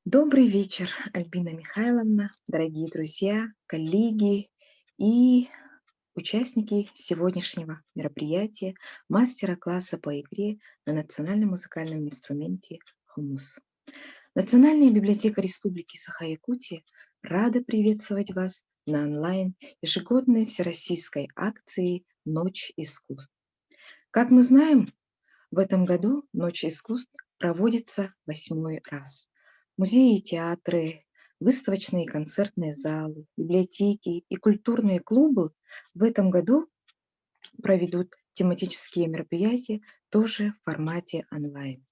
Добрый вечер, Альбина Михайловна, дорогие друзья, коллеги и участники сегодняшнего мероприятия мастера-класса по игре на национальном музыкальном инструменте хомус. Национальная библиотека Республики Саха-Якутия рада приветствовать вас на онлайн ежегодной всероссийской акции «Ночь искусств». Как мы знаем, в этом году «Ночь искусств» проводится восьмой раз. Музеи и театры, выставочные и концертные залы, библиотеки и культурные клубы в этом году проведут тематические мероприятия тоже в формате онлайн.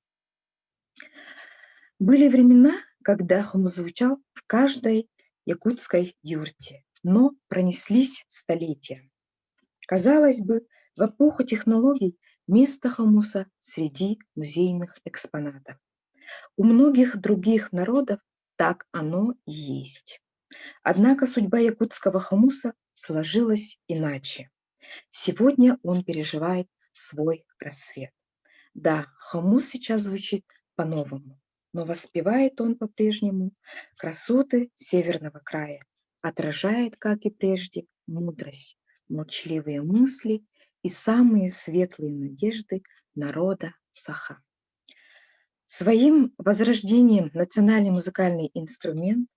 Были времена, когда хомус звучал в каждой якутской юрте, но пронеслись столетия. Казалось бы, в эпоху технологий место хомуса среди музейных экспонатов. У многих других народов так оно и есть. Однако судьба якутского хомуса сложилась иначе. Сегодня он переживает свой рассвет. Да, хомус сейчас звучит по-новому, но воспевает он по-прежнему красоты северного края, отражает, как и прежде, мудрость, молчаливые мысли и самые светлые надежды народа Саха. Своим возрождением национальный музыкальный инструмент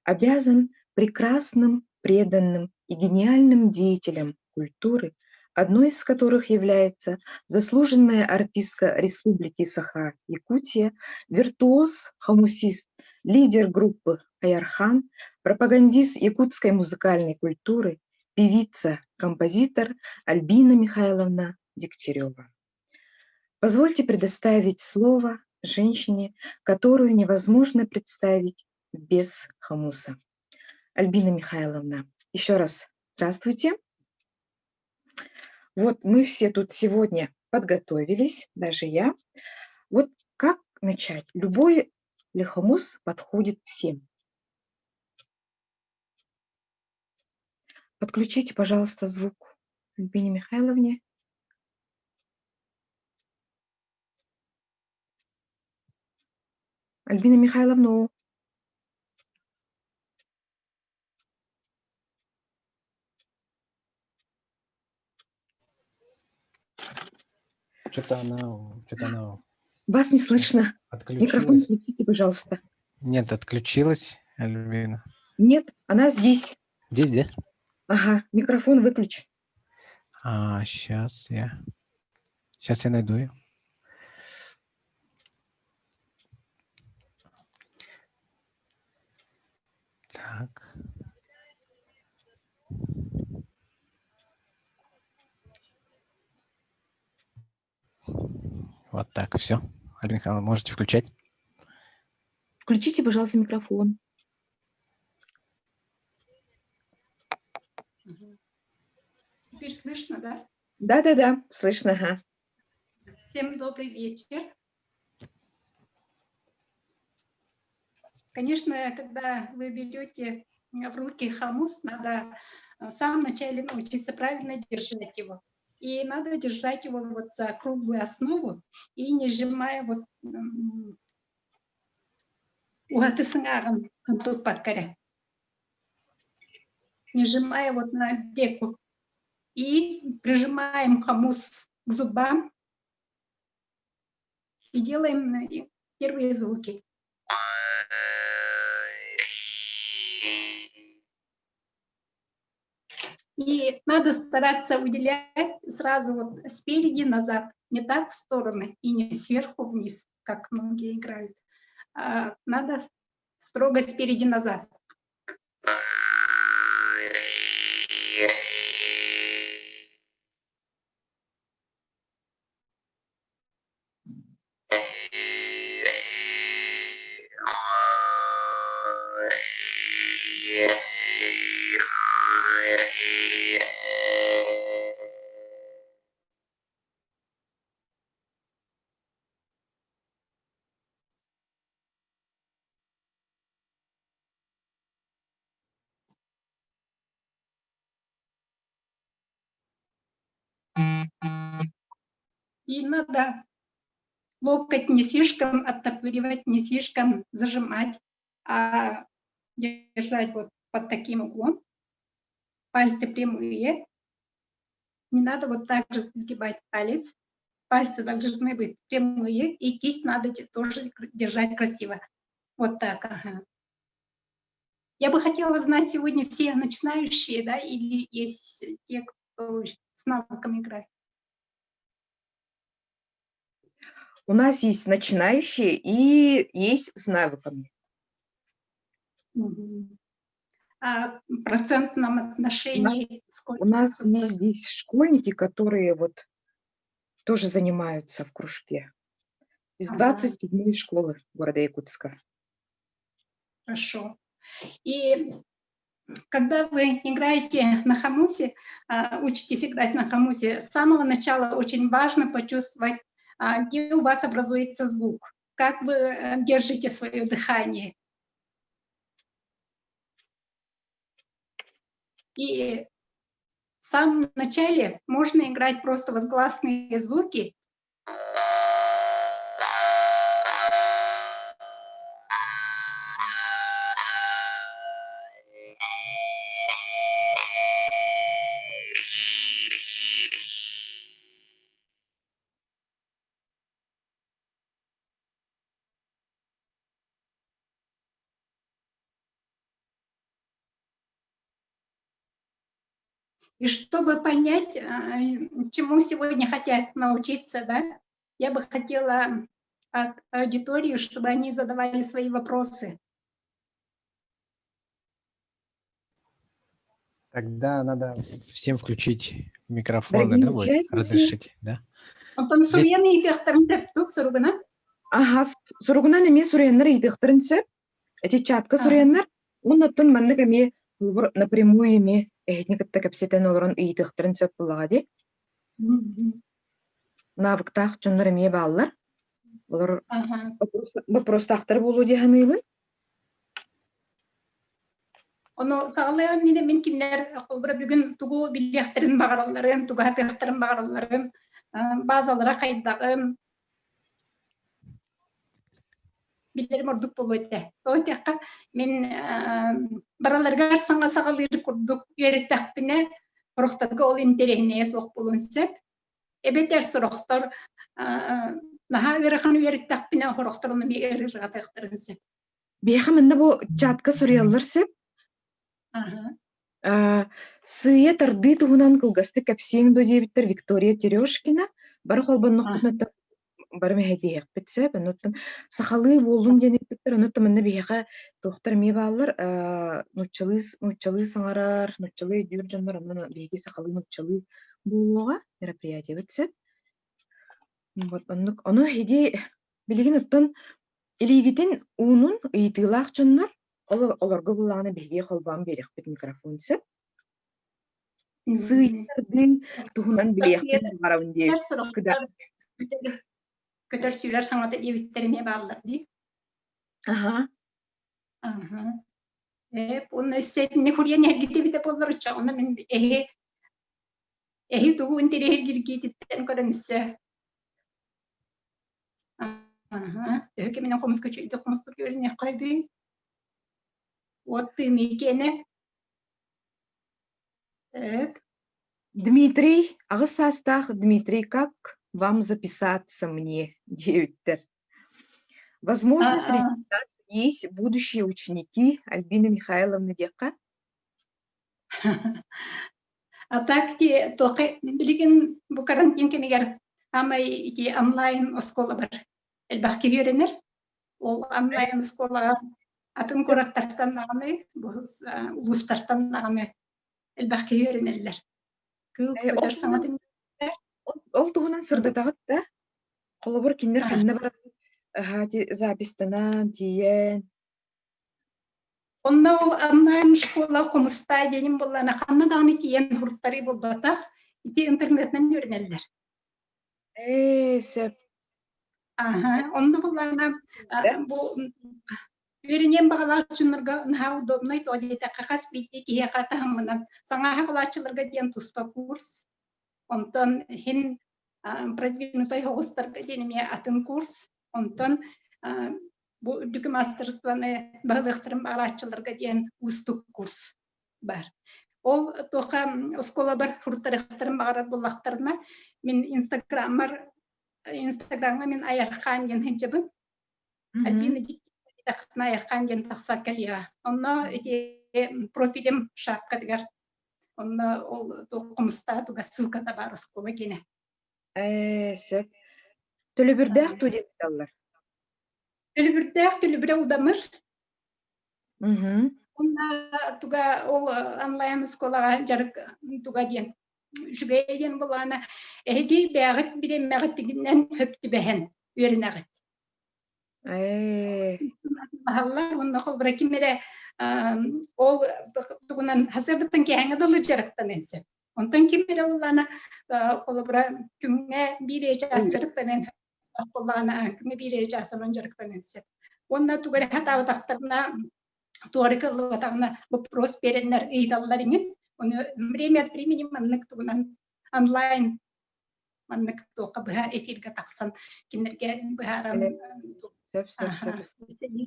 обязан прекрасным, преданным и гениальным деятелям культуры, одной из которых является заслуженная артистка Республики Саха-Якутия, виртуоз, хомусист, лидер группы Аярхан, пропагандист якутской музыкальной культуры, певица, композитор Альбина Михайловна Дегтярева. Позвольте предоставить слово женщине, которую невозможно представить без хомуса. Альбина Михайловна, еще раз здравствуйте. Вот мы все тут сегодня подготовились, даже я. Вот как начать? Любой ли хомус подходит всем? Подключите, пожалуйста, звук Альбине Михайловне. Альбина Михайловна. Что-то она Вас не слышно. Микрофон отключилась. включите, пожалуйста. Нет, отключилась, Альбина. Нет, она здесь. Здесь, да? Ага, микрофон выключен. А, сейчас я найду ее. Так. Вот так, все. Альбина Михайловна, можете включать. Включите, пожалуйста, микрофон. Мгм. Теперь слышно, да? Да-да-да, слышно, ага. Всем добрый вечер. Конечно, когда вы берете в руки хомус, надо в самом начале научиться правильно держать его. И надо держать его вот за круглую основу и не сжимая вот уһаты туппакка. Не сжимая вот на деку. И прижимаем хомус к зубам и делаем первые звуки. И надо стараться уделять сразу вот спереди назад, не так в стороны и не сверху вниз, как многие играют. А надо строго спереди назад. И надо локоть не слишком оттопыривать, не слишком зажимать. а держать вот под таким углом. Пальцы прямые. Не надо вот так же сгибать палец. Пальцы должны быть прямые, и кисть надо тоже держать красиво. Вот так, ага. Я бы хотела знать сегодня все начинающие, да, или есть те, кто с навыком играет? У нас есть начинающие и есть с навыками. Угу. А в процентном отношении сколько? У нас есть здесь школьники, которые вот тоже занимаются в кружке. Из 27-й школы города Якутска. Хорошо. И когда вы играете на хомусе, учитесь играть на хомусе, с самого начала очень важно почувствовать, где у вас образуется звук, как вы держите свое дыхание. И в самом начале можно играть просто вот гласные звуки. И чтобы понять, чему сегодня хотят научиться, да, я бы хотела от аудитории, чтобы они задавали свои вопросы. Тогда надо всем включить микрофоны, да, Дорогие будет? участники. Разрешить, да? Онтон суруйан ыйытыахтарын сөп суругунан. Аһа, суругунан эмиэ суруйаннар ыйытыахтарын сөп. Эти чатка суруйаннар, оннуттан маннык эмиэ холобур напрямую эмиэ эһитини кытта кэпсэтэн олорон ыйытыахтарын сөп буоллаҕа дии. Навыктаах дьоннор эмиэ бааллар. Олор вопростаахтар буолуо дии саныыбын. Ону саҕалыан иннинэ мин кинилэр холобура бүгүн тугу билиэхтэрин баҕаралларын, тугу сатыахтарын баҕаралларын, базалара хайдаҕын билэрим ордук буолуо этэ. Тоҕо диэтэххэ, мин бараларыгар саҥа саҕалыыр курдук үөрэттэхпинэ, сорохторго ол интэриэһинэйэ суох буолуон сөп. Эбэтэр сорохтор наһаа ыарахан үөрэттэхпинэ, сорохтор ону эмиэ ыарырҕатыахтарын сөп. Биһиэхэ манна бу чатка суруйаллар сөп. Сыыйа тардыы туһунан кылгастык кэпсиэҥ дуо диэбиттэр Виктория Терешкина. Бары холбоннохпутуна бары мэһэйдиэхпит сөп. Онуттан сахалыы буоллун диэн ыйыппыттар. Онуттан манна биһиэхэ туохтар эмиэ бааллар. Нууччалыы нууччалыы саҥарар, нууччалыы өйдүүр дьоннор онон биһиги сахалыы нууччалыы буолуоҕа мероприятиебыт сөп. Вот оннук. Ону эһиги билигин оттон Илиигитин уунун ыйытыылаах дьоннор, ол олорго буллаҕына биһиги холбоон биэриэхпит микрофон сөп. Сыыйдардыы туһунан билиэхпин баҕарабын диэбит. Көтөр сүүрэр саҥата диэбиттэр эмиэ бааллар дии. Аха. Аха. Ээ, уонна өссө итинник хуруйан эргитибитэ буоллар оччоҕуна мин эһи эһи тугу интэриэһиргииргиититтэн көрөн өссө Аһа, төһө кэминэн хомуска үчүгэйдик хомустук үөрэниэххэ Уот тыыныы киэнэ. Так. Дмитрий, аҕыс саастаах Дмитрий, как вам записаться мне? диэбиттэр. Возможно, среди нас есть будущие ученики Альбины Михайловны диэххэ? А так ти тоқи билигин бу карантин кэмигэр аамай ити онлайн оскуола бар. Элбэх киһи үөрэнэр. Ол онлайн оскуолаҕа атын куораттартан даҕаны, бу улуустартан даҕаны элбэх киһи үөрэнэллэр. Кыыл көтөр саҥатын Ол туһунан сырдатаҕыт да? Холобур, кинилэр ханна баран запистанан, тиийэн Онно ол онлайн школа хомустай диэним буоллаҕына ханна даҕаны тиийэн уһуруттарыы буолбатах, ити интернетинэн үөрэнэллэр. Ээ, сөп. Аһа, онно буоллаҕына бу үөрэниэн баҕалаах дьоннорго наһаа удобнай тоҕо диэтэххэ хас биирдии киһиэхэ таһымынан саҥааһы халааччыларга диэн туспа курс, онтон иһин продвинутай оҕустарга диэн эмиэ атын курс, онтон. Бу үрдүкү маастарыстыбаны баһылыахтарын баҕарааччыларга диэн уустук курс баар. Ол туохха оскуолабар суруттарыахтарын баҕарар буоллахтарына, мин инстаграммар инстаграмҥа мин Айархаан диэн сылдьабын. Альбина Дьиктина Айархаан диэн тахсар кэлиэҕэ. Онно ити профилим шапкатыгар онно ол хомустаа туга ссылката баар оскуола киэнэ. Ээ, сөп. Төлөбүрдээх дуу диэн ыыталлар? Төлөбүрдээх төлөбүрэ удамыр. Уонна туга ол онлайн оскуолаҕа дьарык туга диэн үчүгэй диэн буоллаҕына эһиги бэйэҕит бириэмэҕит тигинэн хөп түбэһэн үөрэнэҕит. Ээ. Баһаллар уонна холобура ким эрэ ол тугунан хасыабыттан киэһэҥҥэ дылы дьарыктаныан сөп. Онтон ким эрэ буоллаҕына холобура күҥҥэ биир чаас дьарыктаныан буоллаҕына күҥҥэ биир чаас онон дьарыктаныан сөп. Уонна тугу эрэ сатаабатахтарына туора кыллыбатаҕына вопрос биэрэннэр ыйыталлар иҥин. Ону время от времени маннык тугунан онлайн маннык туохха быһа эфиргэ тахсан кинилэргэ быһааран сөп сөп сөп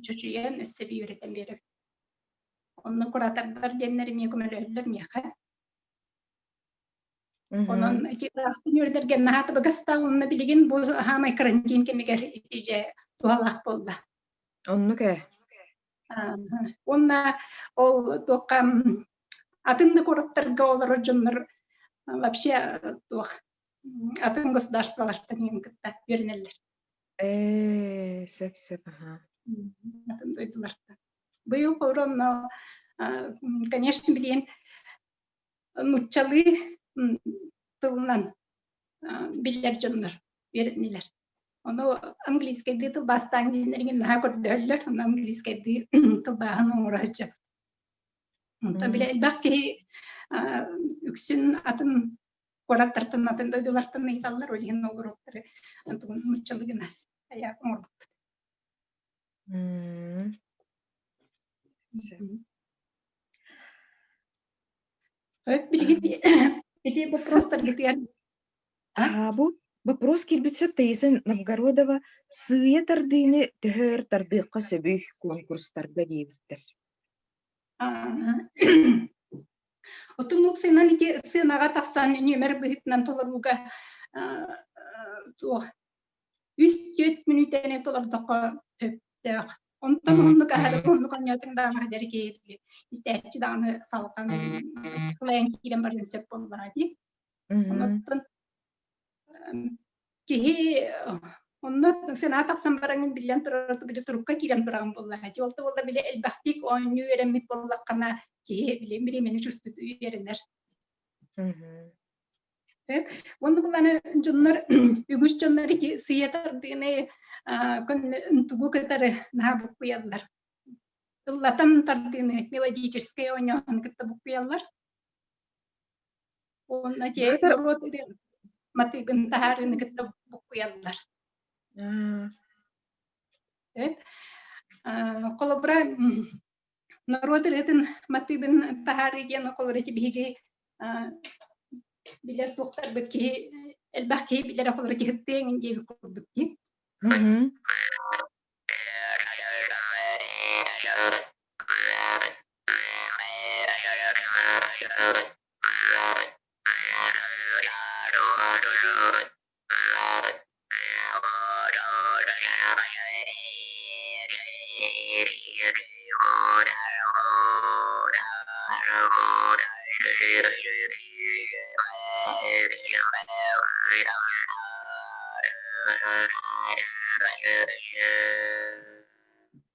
чочуйан өссө үөрэтэн биэрэбит. Онно куратордар диэннэр эмиэ көмөлөһөллөр миэхэ. Онон ити ыраахтан үөрэнэргэ наһаа табыгастаах уонна билигин бу хаамай карантин кэмигэр ити дьэ туһалаах буолла. Оннук ээ. Уонна ол туохха атын да куораттарга олорор дьоннор вообще туох атын государстволартан иҥин кытта үөрэнэллэр. Ээ, сөп сөп аха. Атын дойдулартан. Быйыл холобура конечно билигин нууччалыы тылынан биллэр дьоннор үөрэннилэр. Ону английскайдыы тылбаастаан диэннэригин наһаа көрдөһөллөр, ону английскайдыы тылбааһын оҥоро сылдьабыт. Онтон бile элбэх киһи үксүн атын куораттартан, атын дойдулартан ыйыталлар, ол иһин ол уруоктары нууччалыы гына айа оҥорбуппут. Билигин ити боппуруостаргытыгар Аа, бу вопрос киирбит сөп Таиса Новгородова сыыйа тардыыны төһө өр тардыахха сөбүй конкурстарга диэбиттэр. Отун уопсайынан ити сыанаҕа тахсан нүөмэр быһыытынан толорууга туох үс-түөрт мүнүүтэни толордоххо сөптөөх. Онтон уһуннук аһары уһуннук оонньоотуҥ даҕаны хадьары киһи истээччи даҕаны салҕан кылайан киирэн барыан сөп буоллаҕа дии. Онтон киһи онно сыана тахсан бараҥын биллэн турар били турукка киирэн тураҕын буоллаҕа дии. Ол да буолла били элбэхтик оонньуу үөрэммит буоллаххына киһи били бириэмэни чувствует үөрэнэр. Уонна буланы дьоннор үгүс дьоннор ити сыйа тардыыны тугу кытары наһаа буккуйаллар. Ыллатан тардыыны мелодическай оонньооһун кытта буккуйаллар. Уонна те норуот матыыбын таһаарыыны кытта буккуйаллар. Холобура норуот ырыатын матыыбын таһаарыы диэн холобура ити биһиги билэр туохтарбыт киһи элбэх киһи билэрэ холобура киһиттиэҥ диэбит курдук дии.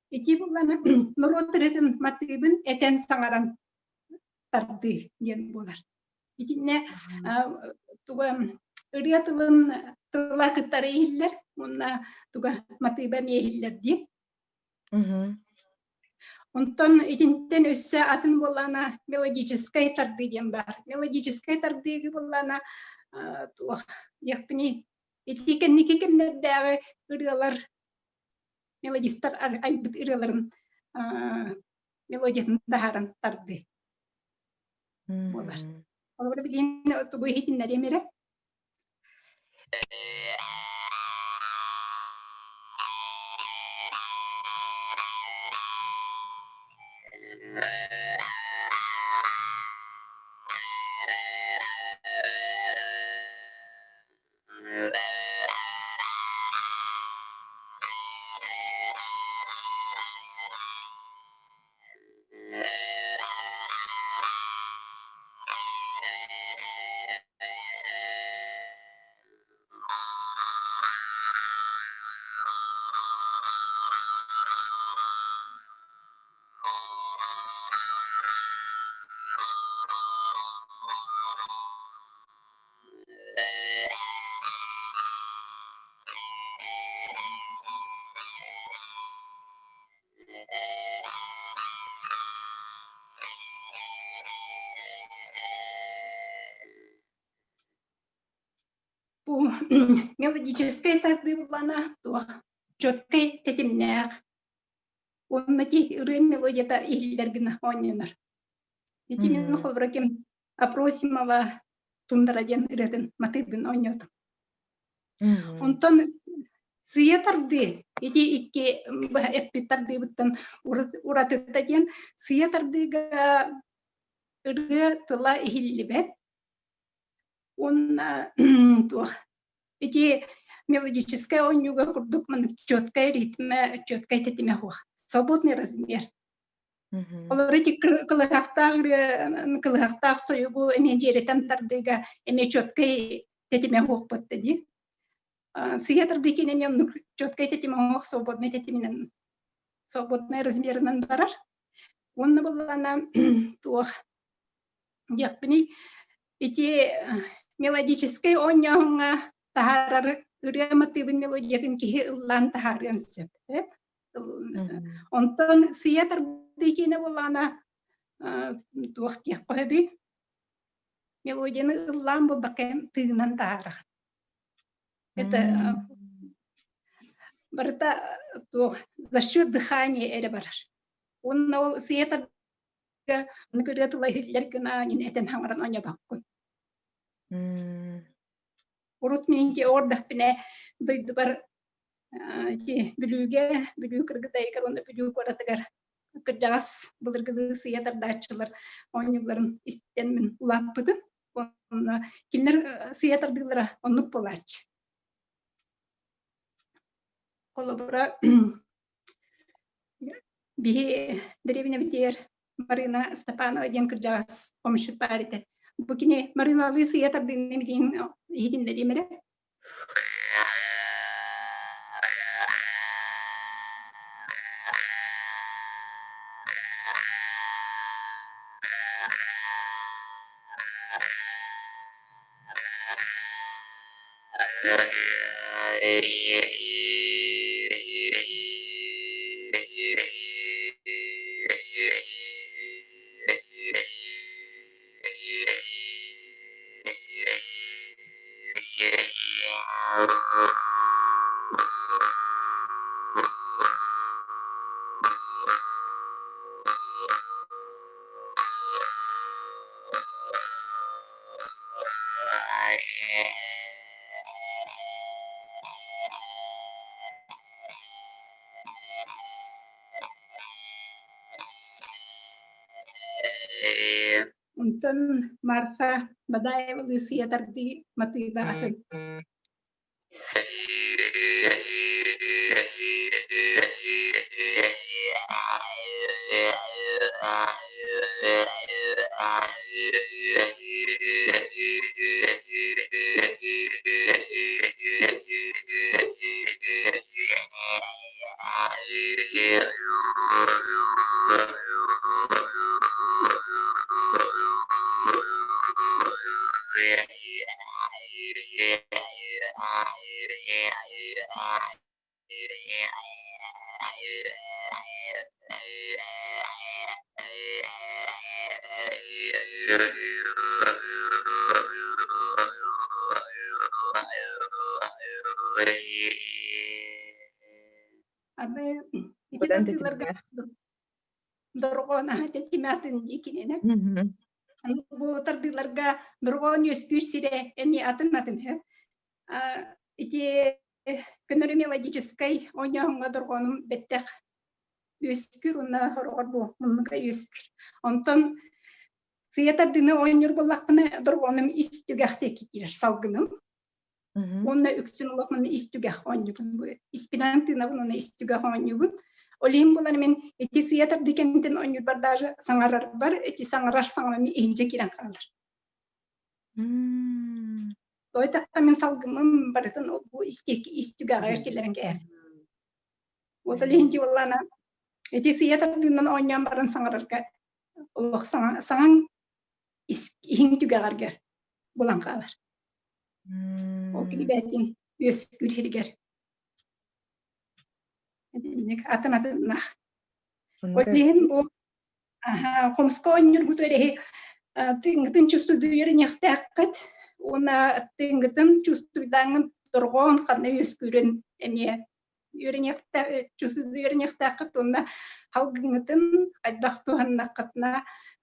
Ити буллана норуот ырыатын матыыбын этэн саҥаран тардыы диэн буолар. Итиннэ туга ырыа тылын тыла кытары иһиллэр уонна туга матыыба эмиэ иһиллэр дии. Онтон итинтэн өссө атын буоллаана мелодическай тардыы диэн баар. Мелодическай тардыыгы буоллаана туох диэхпиний ити кэнники кэмнэрдээҕи ырыалар мелодистар айбыт ырыаларын мелодиятын таһааран тардыы буолар. Холобура билигин тугу иһитиннэриэм эрэ? Бу мелодическай тардыы буллана туох четкай тэтимнээх уонна ти ырыа мелодията иһиллэр гына оонньонор. Ити мин холобура ким Апросимова Тундра диэн ырыатын матыыбын оонньоотум. Онтон сыйа тардыы ити икки эппит тардыыбыттан уратыта диэн сыйа тардыыга ырыа тыла иһиллибэт уонна туох ити мелодическай оонньууга курдук маннык четкай ритмэ, четкай тэтимэ суох. Свободный размер. Олор ити кылыһахтаах ырыа, кылыһахтаах тойугу эмиэ дьиэрэтэн тардыыга эмиэ четкай тэтимэ суох буолта дии. Сыйа тардыы киин эмиэ оннук четкай тэтимэ суох, свободный тэтиминэн, свободный размерынан барар. Уонна буоллаҕына туох диэхпиний ити мелодическай оонньооһуҥҥа таһаарар ырыа матыыбын мелодиятын киһи ыллаан таһаарыан сөп. Онтон сыйа тардыы киинэ буоллаҕына туох диэххэ сөбүй? Мелодияны ыллаан буолбакка тыынан таһаарахт. Это барыта туох за счет дыхания эрэ барар. Уонна ол сыйа ырыа тыла иһиллэр гына мин этэн хаҥаран оонньообоккун. Урут мин дьэ оордахпына дойдубар ити Бүлүүгэ, Бүлүү Кыргытайыгар уонна Бүлүү куоратыгар кырдьаҕас былыргылыы сыйа тардааччылар оонньуулларын истэн мин улааппытым. Уонна кинилэр сыйа тардыылара оннук буолааччы. Холобура, Биһи дэриэбинэбитигэр Марина Степанова диэн кырдьаҕас хомусчут баар этэ. Бу кини Марыналыы сыыйа тардыынна билигин иһитиннэриим эрэ. Онтон Марфа Бадаева Лысия тардыы матыыба атын. Аны ити тардыыларга дорҕоон аһа тэтимэ атын дии кинини. Аны бу тардыыларга дорҕоон үөскүүр сирэ эмиэ атын-атын үһү. Ити көнөрү мелодическай оонньооһуҥҥа дорҕоонум бэттэх. Үөскүүр уонна хороҕор бу муннуга үөскүүр. Онтон сыыйа тардыыны оонньуур буоллахпына дорҕоонум ис түгэх диэки киирэр салгыным. Уонна үксүн олох манна ис түгэх оонньуубун. Испинэн тыынабын уонна ис түгэх оонньуубун. Ол иһин буолан мин ити сыыйа тардыы кэнниттэн оонньуурбар даже саҥарарбар ити саҥарар саҥам иһирдьэ киирэн хаалар. Тойтахха мин салгымым барытын бу ис ис түгэҕэр киллэрэн кээһэр. Вот ол иһин буоллаана ити сыыйа тардыынан оонньоон баран саҥарарга олох саҥа саҥаҥ иһиҥ түгэҕэргэр булан хаалар. Ол кини бэйэтин үөскүүр сиригэр итинник атын атыннаах. Ол иһин бу хомуска оонньуургут эрэһи тыыҥҥытын чувствуйдуйар уонна тыыҥҥытын чувствуйдааҥҥын дорҕоон ханна үөскүүрүн эмиэ үөрэниэхтээххит уонна халгыҥҥытын хайдах туһаннаххытына,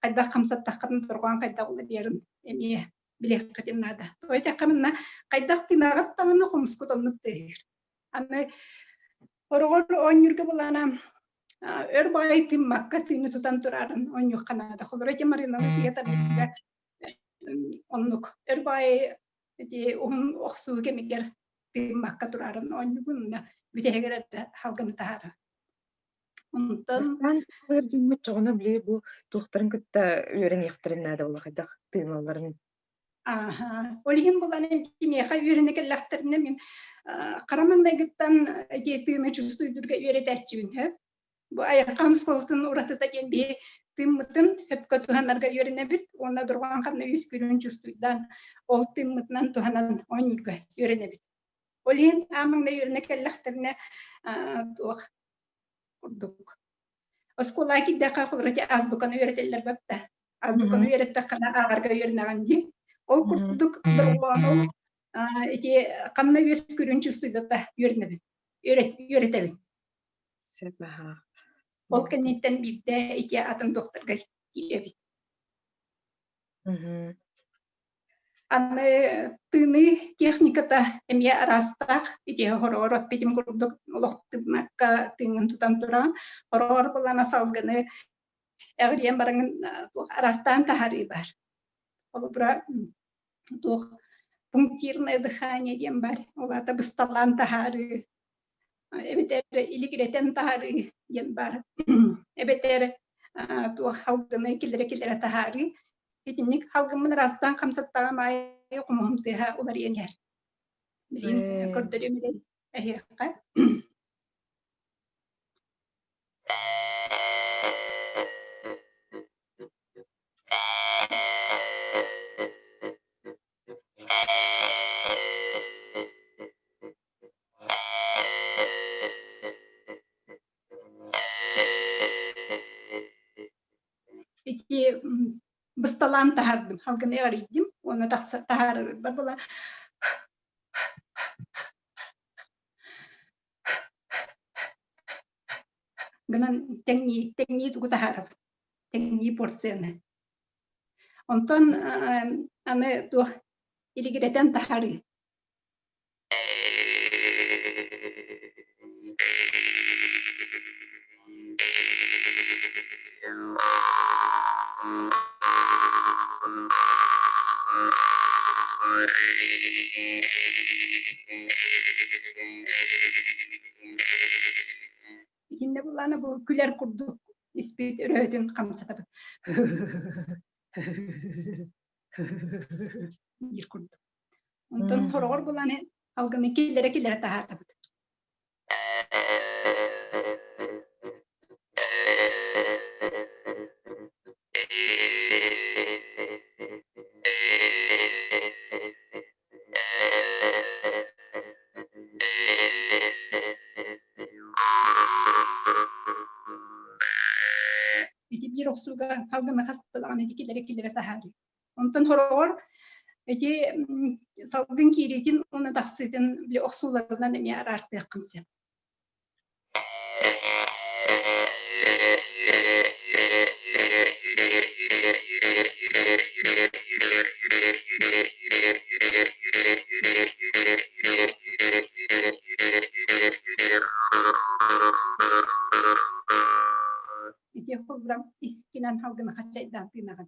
хайдах хамсаттаххытына дорҕоон хайдах уларыйарын эмиэ билиэххитин наада. Тоҕо диэтэххэ манна хайдах тыынааҕыт даҕаны хомускут оннук тыаһыыр. Аны хороҕор оонньуурга былаана өр баҕайы тыыммакка тыыны тутан турарын оонньуохха наада. Холобура ити Марина Васильевна оннук өр баҕайы ити уһун охсуу кэмигэр тыыммакка турарын оонньугун уонна бүтэһигэр эрэ халгыны таһаарар. Онтон Бастаан дьоммут чоҕуна били бу туохтарын кытта үөрэниэхтэрин наада буолла хайдах тыыналларын. Ааһа. Ол иһин булан кимиэхэ үөрэнэ кэллэхтэринэ мин хара маҥнайгыттан ити тыыны чувствуйдурга үөрэтээччибин сөп. Бу айархан оскуолатын уратыта диэн биһи тыыммытын сөпкө туһанарга үөрэнэбит уонна дорҕоон ханна үөскүүрүн чувствуйдаан ол тыыммытынан туһанан оонньуурга үөрэнэбит. Ол иһин аан маҥнай үөрэнэ кэллэхтэринэ туох курдук. Оскуолаҕа киирдэххэ холобура ити азбуканы үөрэтэллэр батта. Азбуканы үөрэттэххинэ ааҕарга үөрэнэҕин дии. Ол курдук дорҕоону ити ханна үөскүүрүн чувствуйдата үөрэнэбин. Үөрэтэбин. Сөп аһаа. Ол кэнниттэн биирдэ ити атын докторга киирэбит. Аны тыыныы техниката эмиэ араастаах. Ити хороҕор эппитим курдук олох тыыммакка тыыҥҥын тутан туран, хороҕор былаана салгыны эҕирийэн бараҥын туох араастаан таһаарыы баар. Холобура, туох пунктирное дыхание диэн баар. Ол аата бысталаан таһаарыы, эбэтэр илигирэтэн таһаарыы диэн баар. Эбэтэр туох салгыны киллэрэ-киллэрэ таһаарыы. Итинник салгыммын ыраастаан хамсаттаҕым аайы хомуһум тыаһа уларыйан иһэр. Билигин көрдөрүөм эһиэхэ. Ити бысталаан таһаардым, халгыны эҕэрийдим уонна тахса таһаарарбар була гынан тэҥнии тэҥнии тугу таһаарабыт, тэҥнии порцияны. Онтон аны туох илигирэтэн таһаарыы. Итиннэ буллаана бу күлэр курдук испит өрөөтүн хамсатабыт. Диир курдук. Онтон хороҕор булан алгыны киллэрэ-киллэрэ таһаарабыт. Ити биир охсууга алгыны хасталаҕына ити киллэрэ-киллэрэ таһаарыы. Онтон хороҕор ити салгын киириитин уонна тахсыытын били охсууларынан эмиэ араартыаххын сөп. Искинэн салгыны хачайдаан тыынаҕын.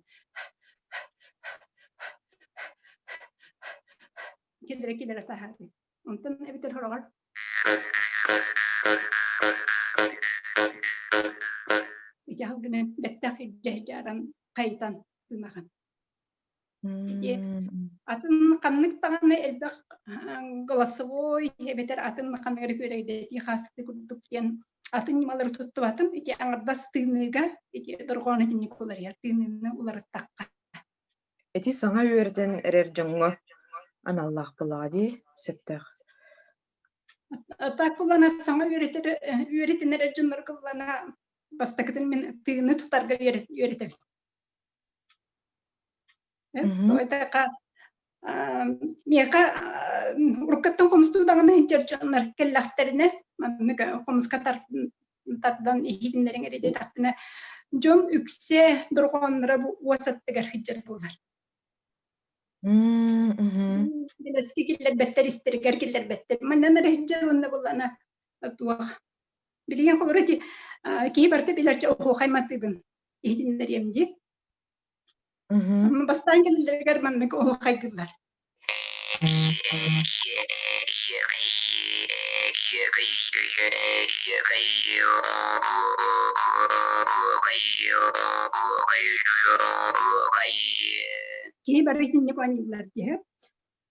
Киллэрэ-киллэрэ таһаарыы. Онтон эбэтэр хороҕор ити салгыны бэттэх илдьэ дьааран хайытан тыынаҕын. Ити атын ханнык даҕаны элбэх голосовой эбэтэр атын ханнык эрэ күөрэйдэтии хаастыы курдук диэн атын ньымалары туттубатым. Ити аҥардас тыыныыга ити дорҕоон итинник уларыйар тыыныыны уларыттахха. Ити саҥа үөрэтэн эрэр дьоҥҥо аналлаах буоллаҕа дии, сөптөөх. Так булана саҥа үөрэтэр үөрэтэн эрэр дьоннорго булана бастакытын мин тыыны тутарга үөрэтэбин. Тоҕо миэхэ уруккаттан хомустуу даҕаны сылдьар дьоннор кэллэхтэринэ маннык хомуска тардан иһитиннэриҥ эрэ диэтэхпинэ дьон үксэ дорҕоонноро бу уос аттыгар сылдьар буолар. Билэски киллэрбэттэр, истэригэр киллэрбэттэр. Манан эрэ сылдьар уонна буллана туох. Билигин холобура ити киһи барыта билэр оһуохай матыыбын иһитиннэриэм дии. Бастаан кэлэллэригэр маннык оһуохайдыыллар. Киһи бары итинник оонньууллар дии.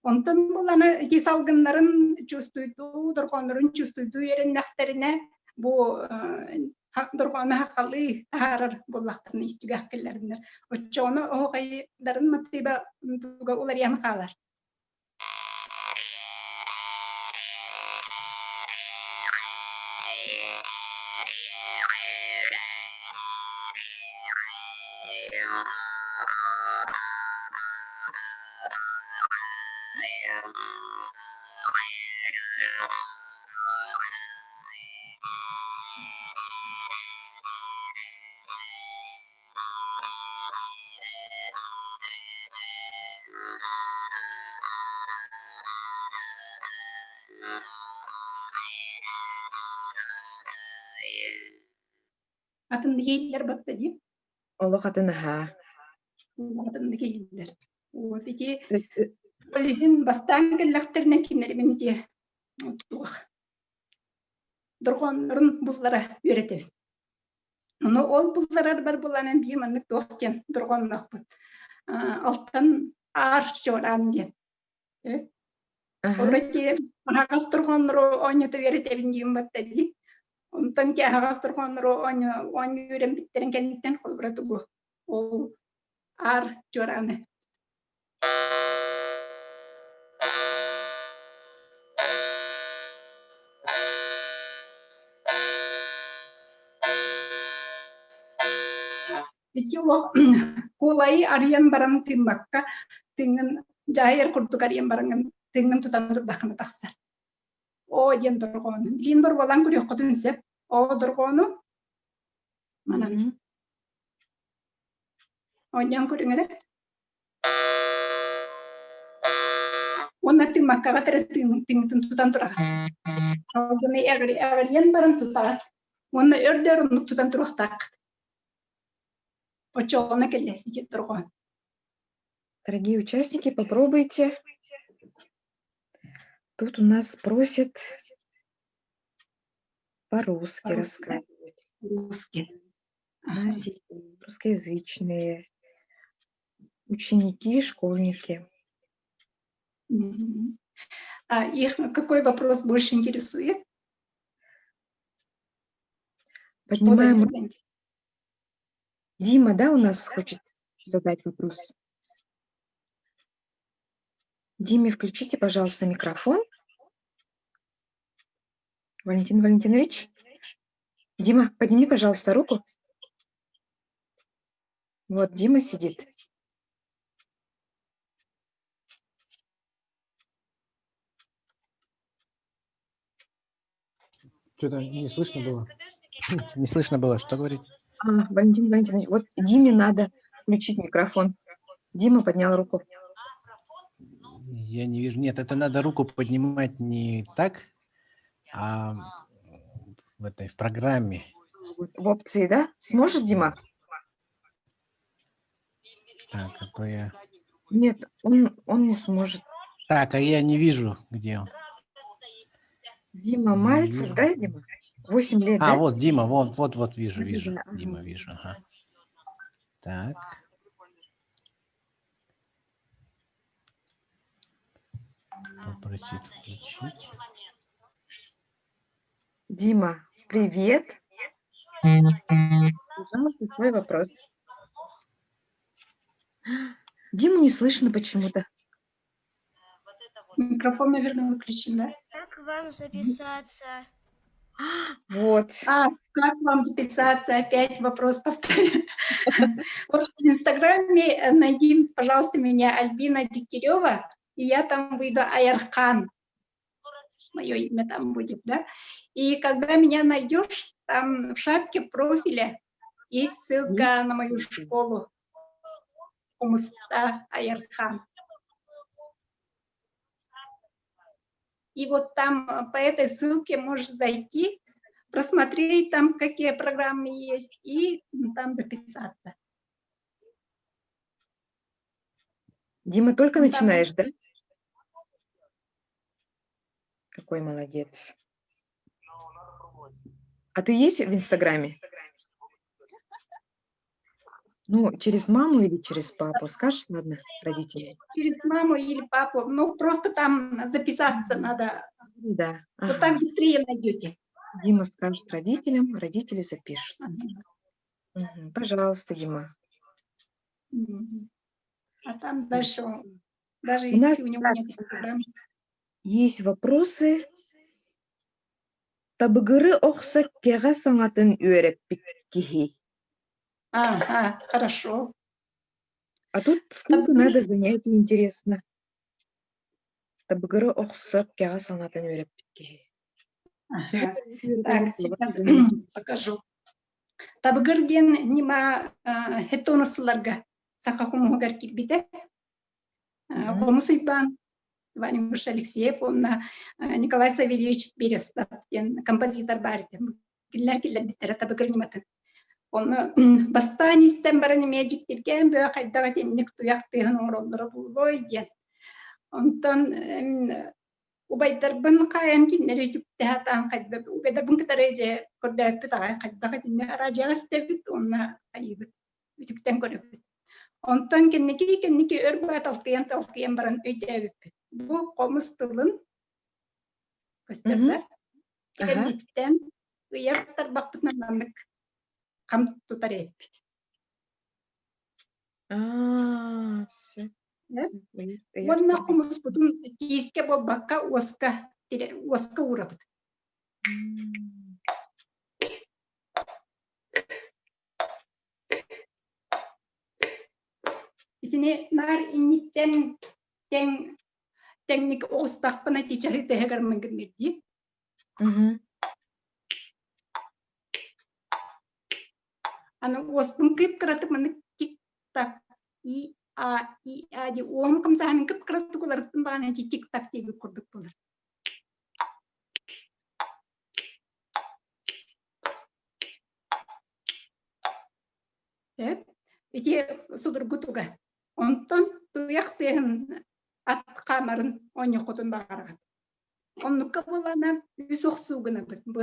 Онтон буланы ити салгыннарын чувствуйдуу, дорҕооннорун чувствуйдуу үөрэннэхтэринэ бу дорҕоону хаххалыы таһаарар буоллахтарына истүгэх кэллэриннэр. Оччоҕуна оһуохайдарын матыыба туга уларыйан хаалар. Атын иһиллэр батта дии. Олох атын аһаа. Олох атын иһиллэр. Вот ити ол иһин бастаан кэллэхтэринэ кинилэри мин ити туох дорҕооннорун буллара үөрэтэбин. Ону ол булларар бар буланан биир маннык туох диэн дорҕоонноохпут. Алтан аар чуораан диэн. Орати аһаҕас дорҕооннору оонньото үөрэтэбин диэн батта дии. Онтон ити аһаҕас дорҕооннору оонньуу үөрэммиттэрин кэнниттэн холобура тугу ол аар чуорааны Ити олох куолайы арыйан баран тыыммакка тыыҥҥын дьаһайар курдук арыйан бараҥҥын тыыҥҥын тутан турдаххына тахсар. Оо диэн дорҕоону. Билигин боруобалаан көрүөххүтүн сөп. Оо дорҕоону манан оонньоон көрүҥ эрэ. Уонна тыыммаккаҕа эрэ тыыҥҥытын тутан тураҕын. Салгыны эҕирийэн баран тутаҕыт. Уонна өр да өр оннук тутан туруохтааххыт. Оччоҕуна кэлиэ дорҕоон. Дорогие участники, попробуйте. Тут у нас просят по-русски рассказывать. Русский. Русскоязычные ученики, школьники. А их какой вопрос больше интересует? Поднимаем. Дима, да, у нас хочет задать вопрос? Диме, включите, пожалуйста, микрофон. Валентин Валентинович. Дима, подними, пожалуйста, руку. Вот Дима сидит. Что-то не слышно было. Не слышно было, что говорить? А, Валентин Валентинович, вот Диме надо включить микрофон. Дима поднял руку. Я не вижу. Нет, это надо руку поднимать не так, а в этой в программе. В опции, да? Сможет Дима? Так, а то я... Нет, он не сможет. Так, а я не вижу, где он. Дима Не Мальцев, вижу. да, Дима? 8 лет, А, да? вот Дима, вот, вот, вот, вижу, Да-да-да, вижу. ага. Дима, вижу, ага. Так. Попросить включить. Дима, привет. Пожалуйста, свой вопрос. Диму не слышно почему-то. Микрофон, наверное, выключен, да? Как вам записаться? Вот. А, как вам записаться? Опять вопрос повторяю. Вот в Инстаграме найди, пожалуйста, меня Альбина Дегтярева, и я там выйду Айархан. Мое имя там будет, да? И когда меня найдешь, там в шапке профиля есть ссылка на мою школу Хомуста Айархан. И вот там по этой ссылке можешь зайти, просмотреть там, какие программы есть, и там записаться. Дима, только Ну, там начинаешь, да? Какой молодец. А ты есть в Инстаграме? Ну, через маму или через папу? Скажешь, ладно, родителям? Через маму или папу. Ну, просто там записаться надо. Да. Вот Ага. так быстрее найдете. Дима скажет родителям, родители запишут. Ага. Пожалуйста, Дима. А там дальше, даже У если нас у него так нет Инстаграма. Есть вопросы. Табыгыры охсо кэҕэ саҥатын үөрэппит киһи. Ага, хорошо. А тут сколько Табыгыры надо занятий, интересно. Табыгыры охсо кэҕэ саҥатын үөрэппит киһи. Ага. Төһө Так, үөрэтэллэр сейчас буолла? покажу. Табыгыр диэн ньыма сэттэ сылларга саха хомуһугар киирбитэ. Хомус Уйбаан, Иван Егорович Алексеев, уонна Николай Савельевич Берестов диэн композитор баар этэ. Кинилэр киллэрбиттэрэ табыгыр ньыматын. Онно бастаан истэн баран эмиэ дьиктиргээн бөҕө хайдах итинник туйах тыаһын оҥороллоро буолуой диэн. Онтон убайдарбын хаайан кинилэри үтүктэ сатаан хайдах убайдарбын кытары дьэ көрдөөппүт аҕай хайдах итиннэ араадьыйаҕа истэбит уонна хайыыбыт үтүктэн көрөбүт. Онтон кэнники кэнники өр баа талкыйан баран өйдөөбүппүт. Бу хомус тылын көстөр кэнниттэн ыйар тарбахпытынан маннык хам тутар эппит. Аа, сөп. Уонна хомуспутун тиискэ буолбакка уоска уоска уурабыт. Итини наар инниттэн тэҥ тэҥник оҕустахпына тичаһы тэһэгэр мыҥгынныр дии. Аны уоспун кып-кыратык маннык тик-так и а и а дии уоһум хамсааһынын кып-кыратык уларыттым даҕаны ити тик-так диэбит курдук буолар. Сөп. Ити судургу туга. Онтон туйах тыаһын ат хаамарын оонньуоххутун баҕараҕыт. Оннукка буоллаҕына үс охсуу гынабыт. Бу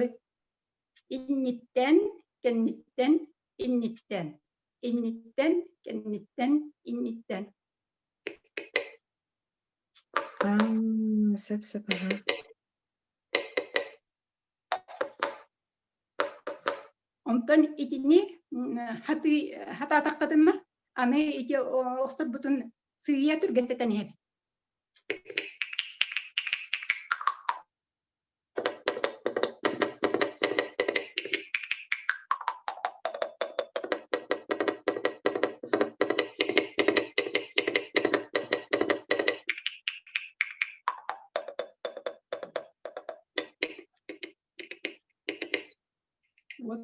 инниттэн, кэнниттэн, инниттэн, инниттэн, кэнниттэн, инниттэн. Аа, сөп сөп аха. Онтон итини хатыы хатаатаххытына аны ити охсорбутун сыыйа түргэтэтэн иһэбит. Вот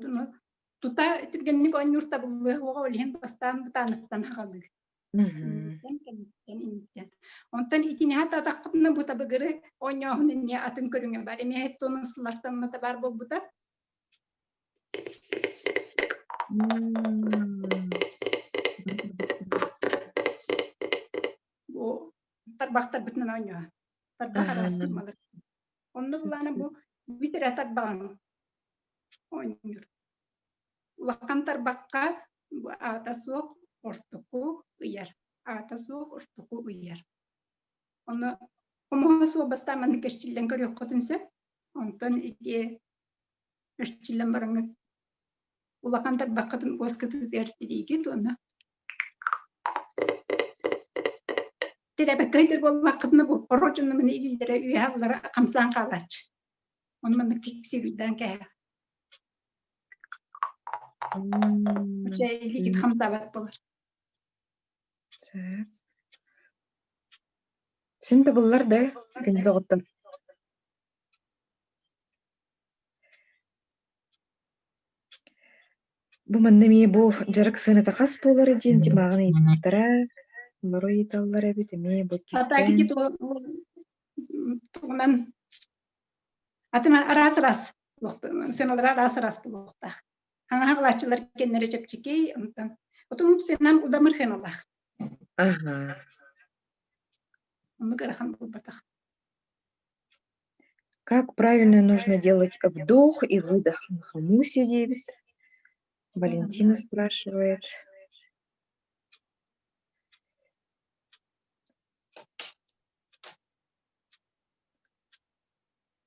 тута түргэнник оонньуур табыллыа уоҕа ол иһин бастаан бытааныттан хаҕалыыр. Онтон итини хатаатаххытына бу табыгыры оонньооһун эмиэ атын көрүҥэ бар. Эмиэ туонун сыллартан баар буолбута. Тарбахтарбытынан оонньоон. Тарбах араас ньымалар. Онно булаана бу бүт эрэ тарбаҕын оонньуур. Улахан тарбахха бу аата суох ортоку ыйар. Аата суох ортоку ыйар. Ону хомуһа суох бастаан маннык эрчиллэн көрүөххүтүн сөп. Онтон ити эрчиллэн бараҥҥыт улахан тарбаххытын уоскытыытыгар тириигит уонна тирээбэккэ өйдөр буоллаххытына бу орочунна маны илиилэрэ үөһэ аллара хамсаан хаалааччы. Ону маннык фиксируйдаан кээһэ. Чэ илиигит хамсаабат буолар. Сөп. Син табыллар да күндү доҕоттор. Бу манна эмиэ бу дьарык сыаната хас буолар диэн Тимаҕын ыйыппыттара, олору ыйыталлар эбит эмиэ бу Атаки иккистээн тугунан атын араас-араас сыаналара араас-араас буолуохтаах. Хаҥаһаҕалааччылар кэннэрэ чэпчэки, онтон отун сыанан удамыр сыаналаах. Аһа. Оннук ыарахан буолбатах. Как правильно нужно делать вдох и выдох на хомусе диэбит. Валентина спрашивает.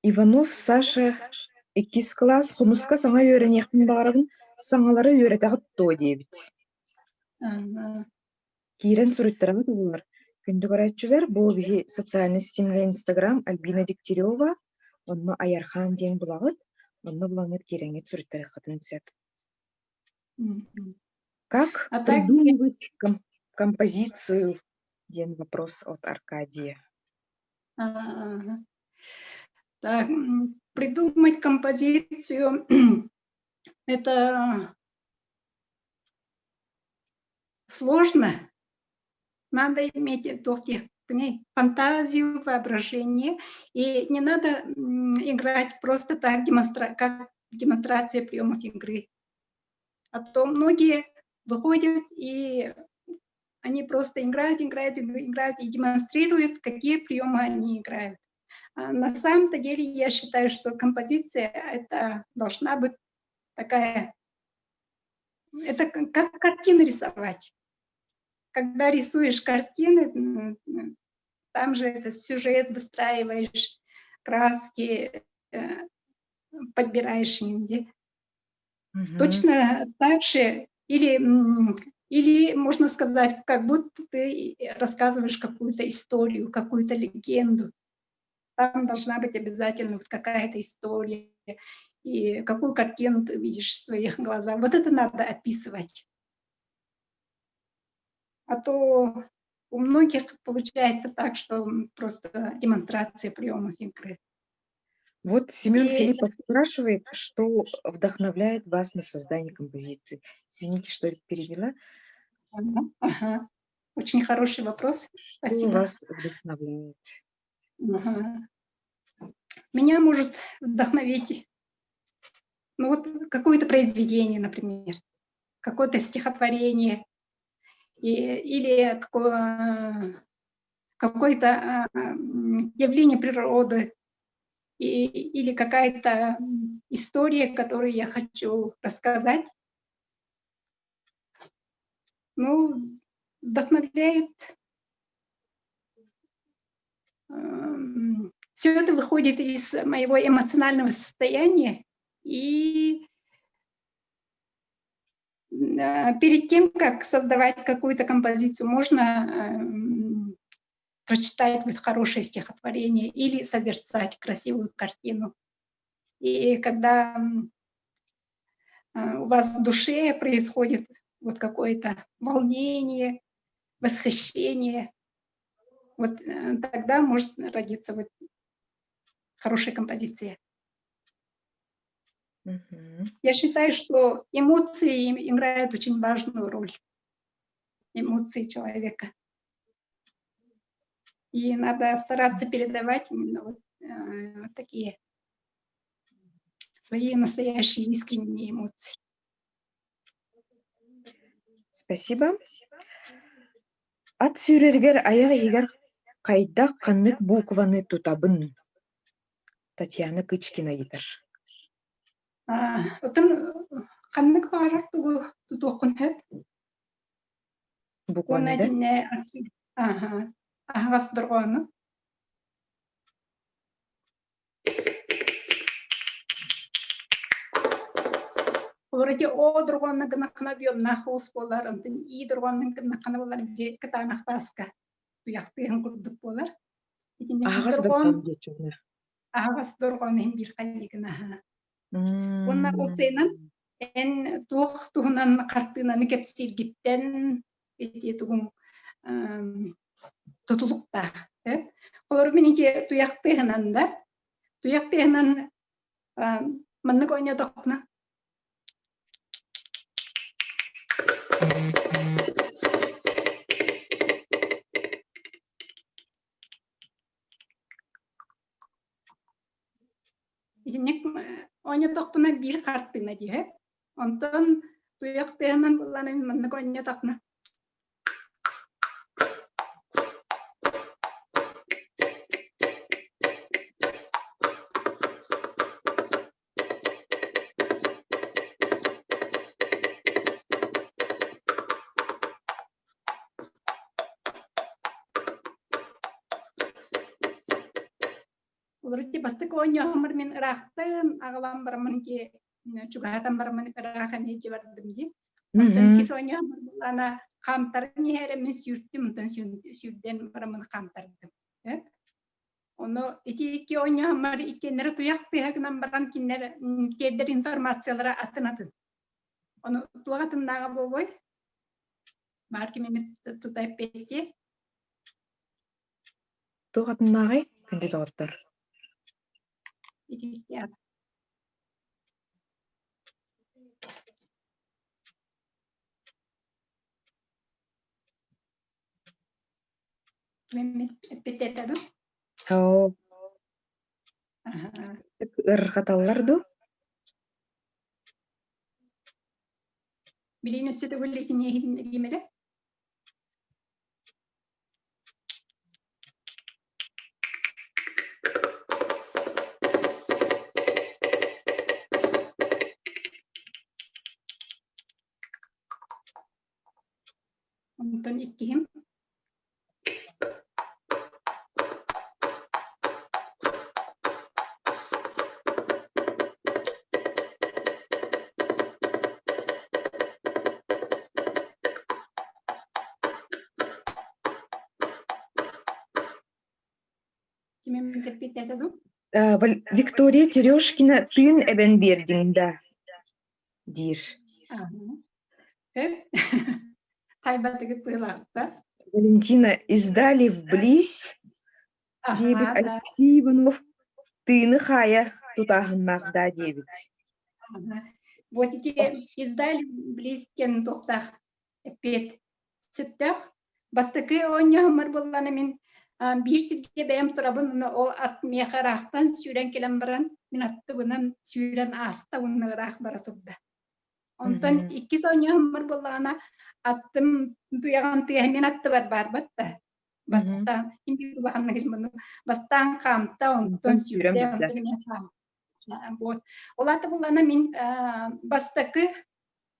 Иванов Саша иккис кылаас хомуска саҥа үөрэниэхпин баҕарабын, саҥалары үөрэтэҕит дуо диэбит. Киирэн суруйтарабыт буоллар, күндү көрөөччүлэр, бу биһи социальнай ситимҥэ Инстаграм Альбина Дегтярева, онно Айархаан диэн булаҕыт, онно булаҥҥыт киирэҥҥит суруйтарыаххытын сөп. Как А так придумывать композицию диэн вопрос от Аркадия. Так, придумать композицию это сложно. Надо иметь фантазию, воображение. И не надо играть просто так, как демонстрация приемов игры. А то многие выходят и они просто играют, играют, играют и демонстрируют, какие приемы они играют. А на самом-то деле я считаю, что композиция это должна быть такая, это как картины рисовать. Когда рисуешь картины, там же это сюжет выстраиваешь, краски подбираешь нигде. Точно так же, или можно сказать, как будто ты рассказываешь какую-то историю, какую-то легенду. Там должна быть обязательно вот какая-то история, и какую картину ты видишь в своих глазах. Вот это надо описывать. А то у многих получается так, что просто демонстрация приемов игры. Вот Семен Филиппов спрашивает, что вдохновляет вас на создание композиции. Извините, что перевела. Ага. Очень хороший вопрос. Спасибо. Что вас вдохновляет? Ага. Меня может вдохновить какое-то произведение, например, какое-то стихотворение или какое-то явление природы, или какая-то история, которую я хочу рассказать. Вдохновляет. Все это выходит из моего эмоционального состояния. И перед тем, как создавать какую-то композицию, можно прочитать хорошее стихотворение или созерцать красивую картину. И когда у вас в душе происходит какое-то волнение, восхищение, тогда может родиться хорошая композиция. Я считаю, что эмоции играют очень важную роль. Эмоции человека. И надо стараться передавать именно такие свои настоящие искренние эмоции. Спасибо. Ат сүүрэригэр айах иһигэр Хайдах ханнык букваны тутабын? Татьяна Кычкина ыйытар. Отон ханнык баҕарар тугу тутуоххун сөп. Букваны Уонна да? итиннэ аха аһаҕас дорҕоону. Олор ити О дорҕоонно гынаххына объемнаах уус буолар, онтон И дорҕооннун гынаххына буолар ити кытаанах тааска туйахтыаһын курдук буолар. Итинник Аһаҕас дорҕоон дорҕоон диэччи аһаҕас дорҕоон иһин биир хайыгын аһа. Уонна ол сайынан эн туох туһунан хартыынаны кэпсииргиттэн ити тугуҥ тутулуктаах. Олор мин ити туйах тыаһынан да туйах тыаһынан маннык оонньоотохпуна Итинник оонньотохпуна биир хартыына дии Онтон туйах тыаһынан буллаан маннык оонньотохпуна Олору бастакы оонньооһуммар мин ыраахтан аҕалан бараммын ки чугаһатан бараммын ыраах эмиэ дьэ бардым дии. Онтон иккис оонньооһуммар буллаана хаамтаран иһэрэ мин сүүртүм, онтон сүүрдэн бараммын хаамтардым. Ону ити икки оонньооһуммар иккиэннэрэ туйах тыаһа гынан баран кинилэр тиэрдэр информациялара атын-атын. Ону туох атыннааҕа буолуой? Баар ким эмит тута эппиэттиэ. Туох атыннааҕый, күндү доҕоттор? Ити Эппиэттээтэбин? Оо. Ыарырҕаталлар дуу? Билигин өссө төгүл итини иһитиннэриим эрэ. Онтон иккиһим Ким эппиэттээтэ дуу? Виктория Терешкина тыын эбэн биэрдиҥ да диир. Хайбатыгыт быһыылаахта. Валентина издали вблизь диэбит Алексей Иванов тыыны хаайа тутааһыннаах даа диэбит. Вот ити издали вблизь диэн туохтаах эппиэт сөптөөх. Бастакы оонньооһуммар буоллаҕына мин биир сиргэ бэйэм турабын уонна ол ат миэхэ ыраахтан сүүрэн кэлэн баран мин аттыбынан сүүрэн ааста уонна ыраах бара турда. Онтон иккис оонньооһуммар буоллаҕына аттым туйаҕын тыаһа мин аттыбар баарбат да. Бастаан улаханнык бастаан хаамта, онтон сүүрдэ, онтон эмиэ хаамта. Вот. Ол аата буоллаҕына мин бастакы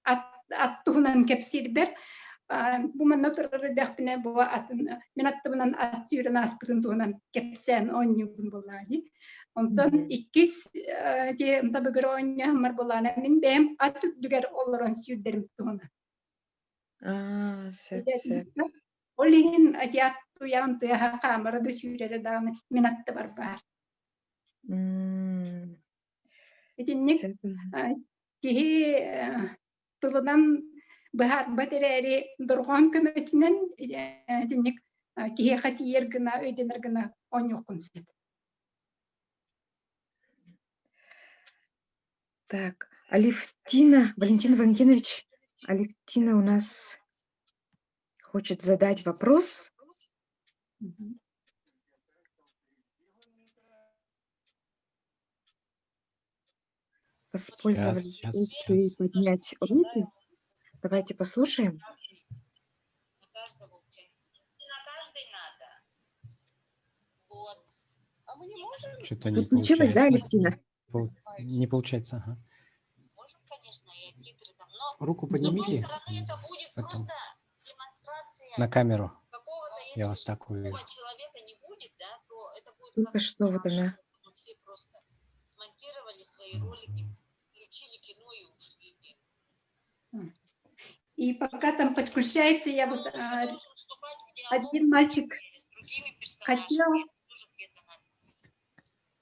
ат туһунан кэпсиирбэр бу манна турар эрдэхпинэ бу атын мин аттыбынан ат сүүрэн ааспытын туһунан кэпсээн оонньуубун буоллаҕа дии. Онтон иккис ити табыгыр оонньооһуммар буоллаҕына мин бэйэм ат үрдүгэр олорон сүүрдэрим туһунан. Аа, сөп, сөп. Ол иһин ити ат туйаҕын тыаһа хаамара да сүүрэрэ даҕаны мин аттыбар баар. Итинник киһи тылынан быһаарбат эрээри дорҕоон көмөтүнэн итинник киһиэхэ тиийэр гына, өйдөнөр гына оонньуоххун сөп. Так, Алевтина, Валентин Валентинович, Алевтина у нас хочет задать вопрос. Воспользовались Сейчас, опцией сейчас. поднять руку. Давайте послушаем. Что-то не Подключилась, да, получается. Алевтина? Не получается, ага. Руку поднимите в этом, на камеру. Я вас так увижу. Только что вот она. Мгм. И пока там подключается, я вот один мальчик хотел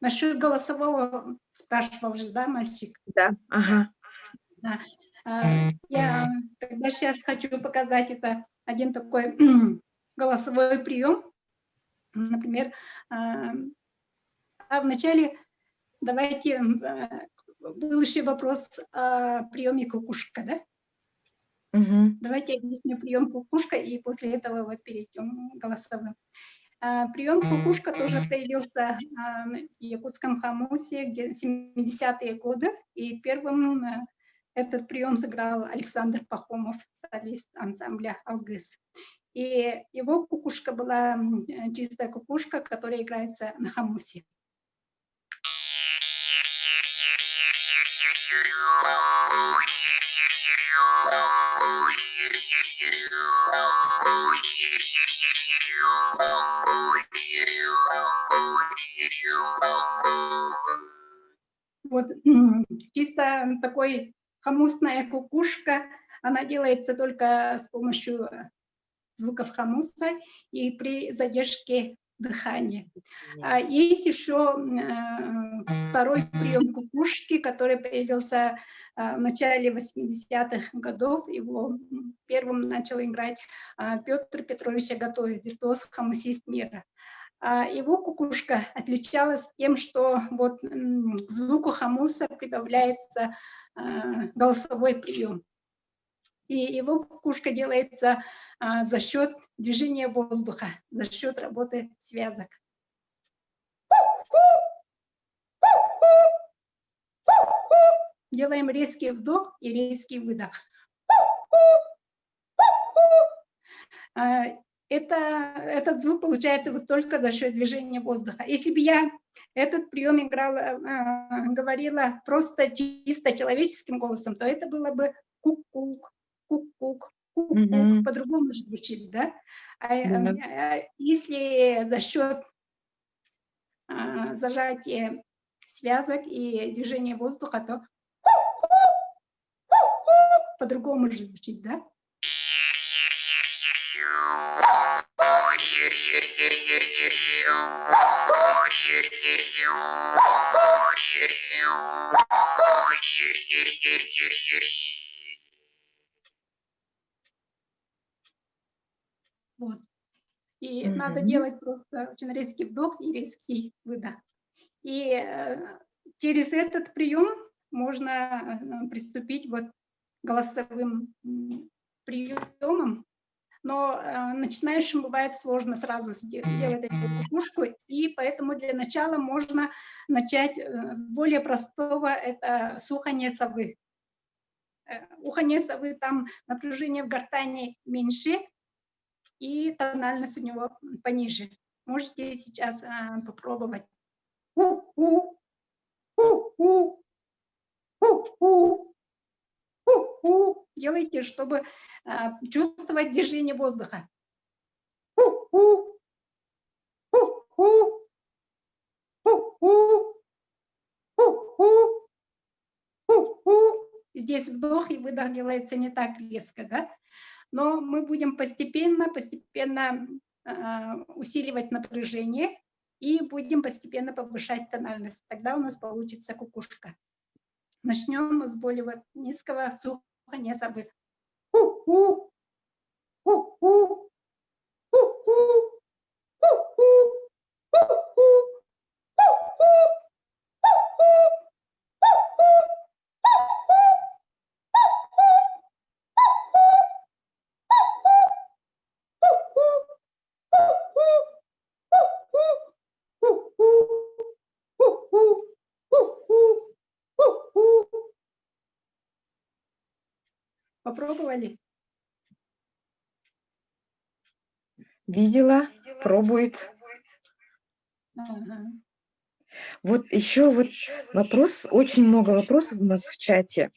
насчет голосового спрашивал же, да, мальчик? Да, ага. Я тогда сейчас хочу показать это один такой голосовой прием. Например, вначале давайте, был еще вопрос о приеме кукушка, да? Мгм. Давайте объясню прием кукушка, и после этого вот перейдем к голосовым. Прием кукушка тоже появился в якутском хомусе, где в 70-е годы, и первым этот прием сыграл Александр Пахомов, солист ансамбля «Алгыс». И его кукушка была чистая кукушка, которая играется на хомусе. Вот чисто такой хомусная кукушка, она делается только с помощью звуков хомуса и при задержке дыхания. А есть еще второй прием кукушки, который появился в начале 80-х годов. Его первым начал играть Петр Петрович Агатоев, виртуоз хомусист мира. А его кукушка отличалась тем, что к звуку хомуса прибавляется голосовой прием. И его кукушка делается за счет движения воздуха, за счет работы связок. Делаем резкий вдох и резкий выдох. Этот звук получается только за счет движения воздуха. Если бы я этот прием говорила просто чисто человеческим голосом, то это было бы кук-кук, кук-кук, кук-кук, по-другому же звучит, да? А если за счет зажатия связок и движения воздуха, то по-другому же звучит, да? И надо делать просто очень резкий вдох и резкий выдох. И через этот прием можно приступить к голосовым приемам. Но начинающим бывает сложно сразу делать эту кукушку, и поэтому для начала можно начать с более простого, это сухание совы. Уханье совы, там напряжение в гортани меньше, и тональность у него пониже. Можете сейчас попробовать. У-у, у-у, у-у, у-у. Делайте, чтобы чувствовать движение воздуха. У-у, у-у, у-у, у-у, у-у. Здесь вдох и выдох делается не так резко, да? Но мы будем постепенно, постепенно усиливать напряжение и будем постепенно повышать тональность. Тогда у нас получится кукушка. Начнем с более низкого сухания совы. У-у, у-у, у-у, у-у, у-у, у-у, Попробовали? Видела, пробует. Ага. Вот еще вот вопрос, очень много вопросов у нас в чате.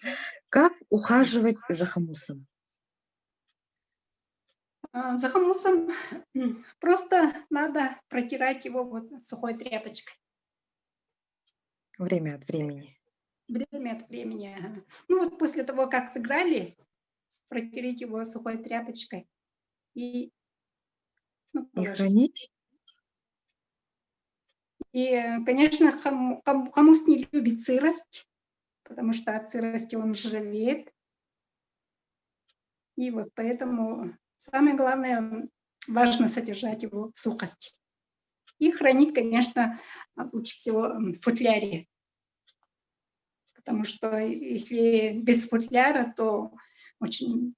Как ухаживать за хомусом? За хомусом просто надо протирать его вот сухой тряпочкой. Время от времени. Время от времени. Ага. Ну вот после того, как сыграли, протереть его сухой тряпочкой и, ну, И хранить? И, конечно, хомус не любит сырость, потому что от сырости он ржавеет. И вот поэтому самое главное, важно содержать его в сухости. И хранить, конечно, лучше всего в футляре. Потому что если без футляра, то очень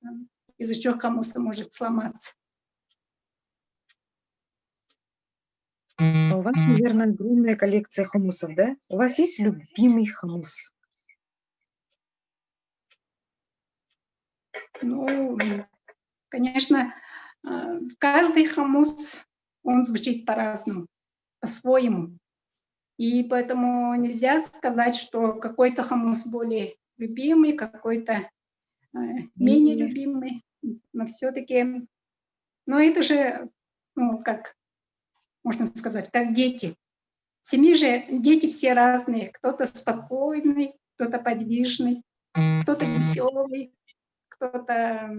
язычок хомуса может сломаться. А у вас, наверное, огромная коллекция хомусов, да? У вас есть любимый хомус? Конечно, каждый хомус, он звучит по-разному, по-своему. И поэтому нельзя сказать, что какой-то хомус более любимый, какой-то менее любимый. Но все-таки, это же, как можно сказать, как дети. В семье же дети все разные. Кто-то спокойный, кто-то подвижный, кто-то веселый, кто-то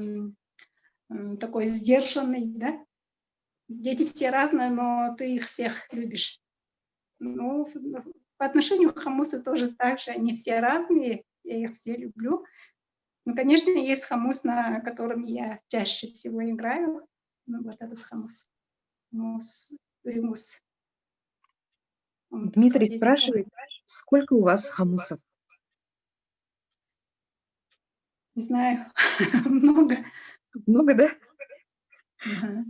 такой сдержанный, да? Дети все разные, но ты их всех любишь. По отношению к хомусу тоже так же. Они все разные, я их все люблю. Но, конечно, есть хомус, на котором я чаще всего играю. Вот этот хомус. Хомус, примус. Он Дмитрий складезный. спрашивает, сколько у вас хомусов? Не знаю, много. Много, да? Ага.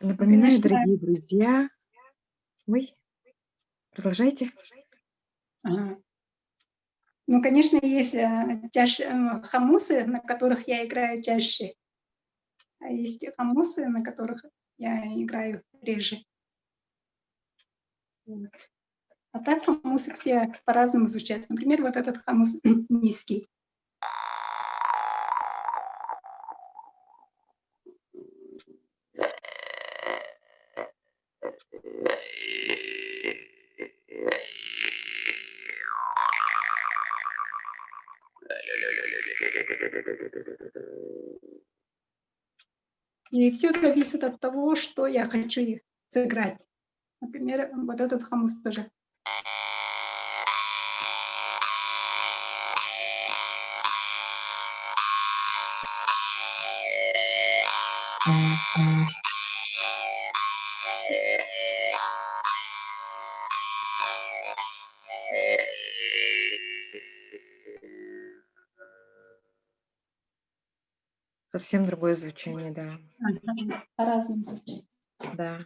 Напоминаю, Конечно. дорогие друзья. Ой, продолжайте. Ага. Конечно, есть чаще хомусы, на которых я играю чаще. А есть хомусы, на которых я играю реже. А так хомусы все по-разному звучат. Например, вот этот хомус низкий. И все зависит от того, что я хочу сыграть. Например, вот этот хомус тоже. Совсем другое звучание, да. Ага, по-разному звучит. Да.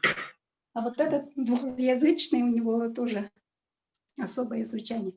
А вот этот двухязычный, у него тоже особое звучание.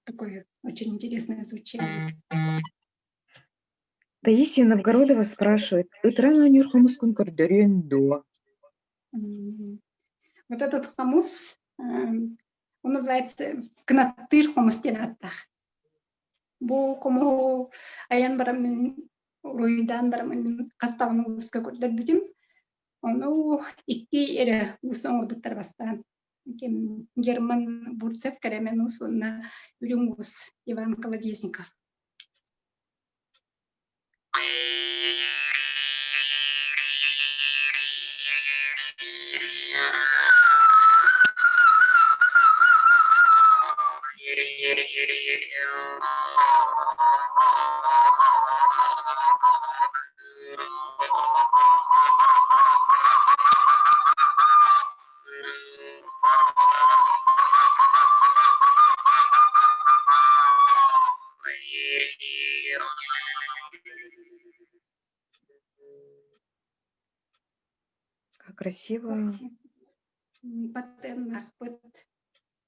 Такое очень интересное звучание. Таисия Новгородова спрашивает: Ытран анюр хомускун көрдөрүөн дуо? Вот этот хомус, он называется кнаттыр хомустенаттах. Бу хому аян барамын, руйдан барамын, кастагын уска көрдөр бүтүм. Ону икки эре усон ордуттар бастан. Кем Герман Бурцев, Карамен ус, онна Үрүң ус, Иван Колодезников. Как красиво. Патеннаахпыт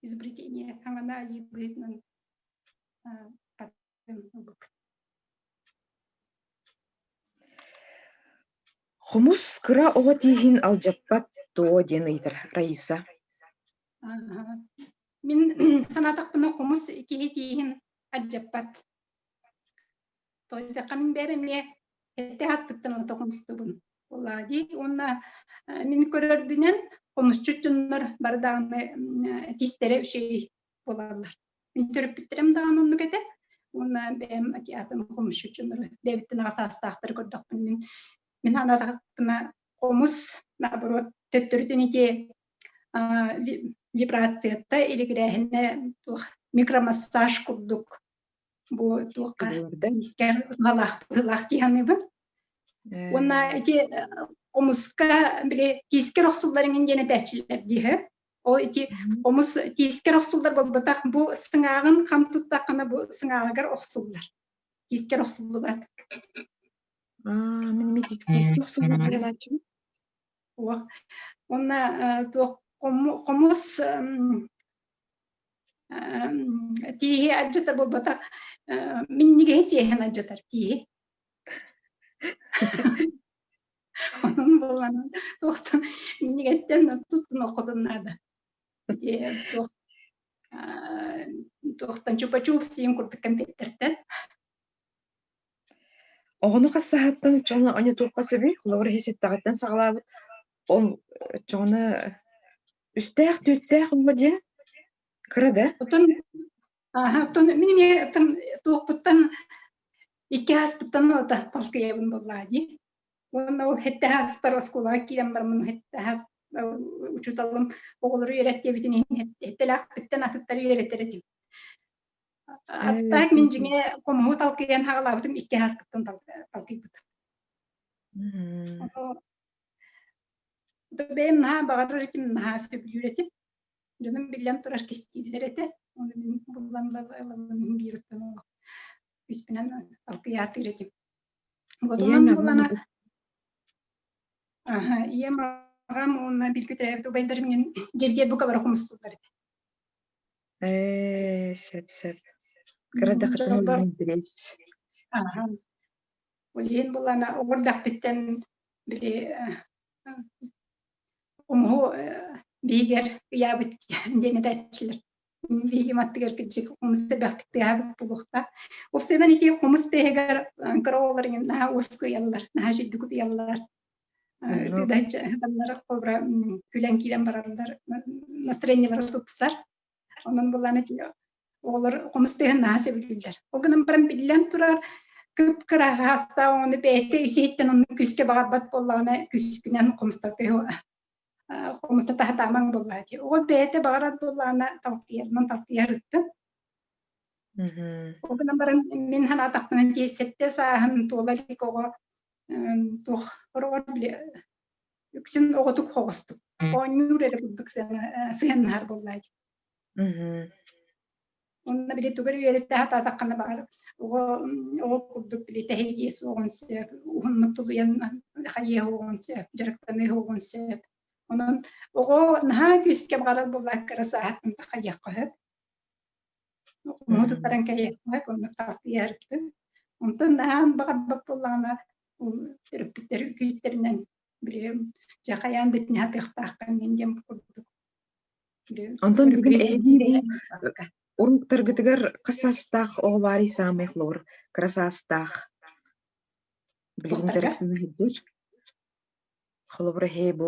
изобретение хаҥана айыы быһыытынан патент ылбыппыт. Хомус кыра оҕо тииһин алдьаппат дуо диэн ыйытар Раиса. Мин санаатахпына хомус киһи тииһин алдьаппат. Тойдахха мин бэйэм эмиэ этэ аспыттан ото хомустубун. Буоллаа дии. Уонна мин көрөрбүнэн хомусчут дьоннор бары даҕаны тиистэрэ үчүгэй буолаллар. Мин төрөппүттэрим даҕаны оннук этэ. Уонна бэйэм атын хомусчут дьоннору бэйэбиттэн аҕа саастаахтары көрдөхпүнэ мин мин санаатахпына хомус наоборот төттөрүтүн ити вибрацията илигирээһинэ туох микромассаж курдук бу туохха искэр туһалаах дии саныыбын. Уонна ити хомуска били тиискэр охсуллар иҥин диэн этээччилэр диэһэ. Ол ити хомус тиискэр охсуллар буолбатах, бу сыҥааҕын хам туттаххына бу сыҥааҕыгар охсуллар. Тиискэр охсуллубат. Аа, мин эмиэ тиискэ охсуллар диэн Уонна туох хомус тииһи алдьатар буолбатах, минньигэһи сиэһэн алдьатар тииһи. Онон буолан туохтан минньигэстэн туттунуоххутун наада. Туох туохтан чупа-чуп сиин курдук кэмпиэттэртэн. Оҕону хас сааһыттан чоҥо онньотуохха сөбүй? Холобур, иһи сэттэҕиттэн саҕалаабыт. Ол чоҥону үстээх, түөртээх оҕо диэн кыра да? Оттон оттон мин эмиэ оттон туохпуттан икки ааспыттан ылата талкыйабын буоллаа дии. Уонна ол сэттэ ааспар оскуолаҕа киирэн бараммын сэттэ аас учууталым оҕолору үөрэт диэбитин иһин сэттэлээхпиттэн атыттары үөрэтэр этим. Аттаах мин дьиҥэ хомуһу талкыйан хаҕалаабытым икки ааскыттан талкыйбытым. Бэйэм наһаа баҕарар этим, наһаа сөбүлүүр этим. Дьонум биллэн турар кистииллэр этэ. Ону мин булан ылабын биир оттон күүспүнэн талкыйаатыыр этим. Вот онон буолана ийэм аҕам уонна бииргэ төрөөбүт убайдарым мин дьирдиэр бука бары хомустууллар этэ. Ээ, сөп сөп. Кыра да Дьолбор Аха. Ол иһин булана оҕурдахпыттан били хомуһу биһигэр ыйаабыт диэн этээччилэр. Биһиги маттыгар кырдьык хомус элбэхтик тыаһаабыт буолуохтаах. Уопсайынан ити хомус тыаһыгар кыра оҕолор наһаа уоскуйаллар, наһаа үчүгдүк утуйаллар. Ытыдаһаллар холобура күлэн киирэн бараллар, настроениелара тупсар. Онон булан ити оҕолор хомус тыаһын наһаа сөбүлүүллэр. Ол гынан баран биллэн турар, кып-кыра аһаастаах оҕону бэйэтэ ис-иһиттэн оннук күүскэ баҕарбат буоллаҕына, күүскүнэн хомустатыа хомустата сатаамаҥ буоллаҕа дии. Оҕо бэйэтэ баҕарар буоллаҕына талтыйарынан талтыйар ыттын. Ол гынан баран мин санаатахпына дии сэттэ сааһын туола илик оҕо туох хороҕор били үксүн оҕотук хоҕустук оонньуур эрэ курдук сыһыаннаһар буоллаа дии. Онно били тугу эрэ үөрэтэ сатаатаххына баҕар оҕо оҕо курдук били тэһийиэ суоҕун сөп, уһуннук тулуйан хайыа суоҕун сөп, дьарыктаныа суоҕун сөп. Онон оҕо наһаа күүскэ баҕарар буоллаах кыра сааһыттан хайыахха сөп. Оҕону туттаран кэһиэххэ сөп, оннук тартыйарыттын. Онтон наһаа баҕарбат буоллаҕына төрөппүттэр күүстэринэн били дьэ хайаан да итини сатыахтааххын диэн курдук. Онтон бүгүн эһиги бу уруоктаргытыгар хас саастаах оҕо баарый саамай холобур кыра саастаах билигин дьарыктана сылдьар холобур эһээ бу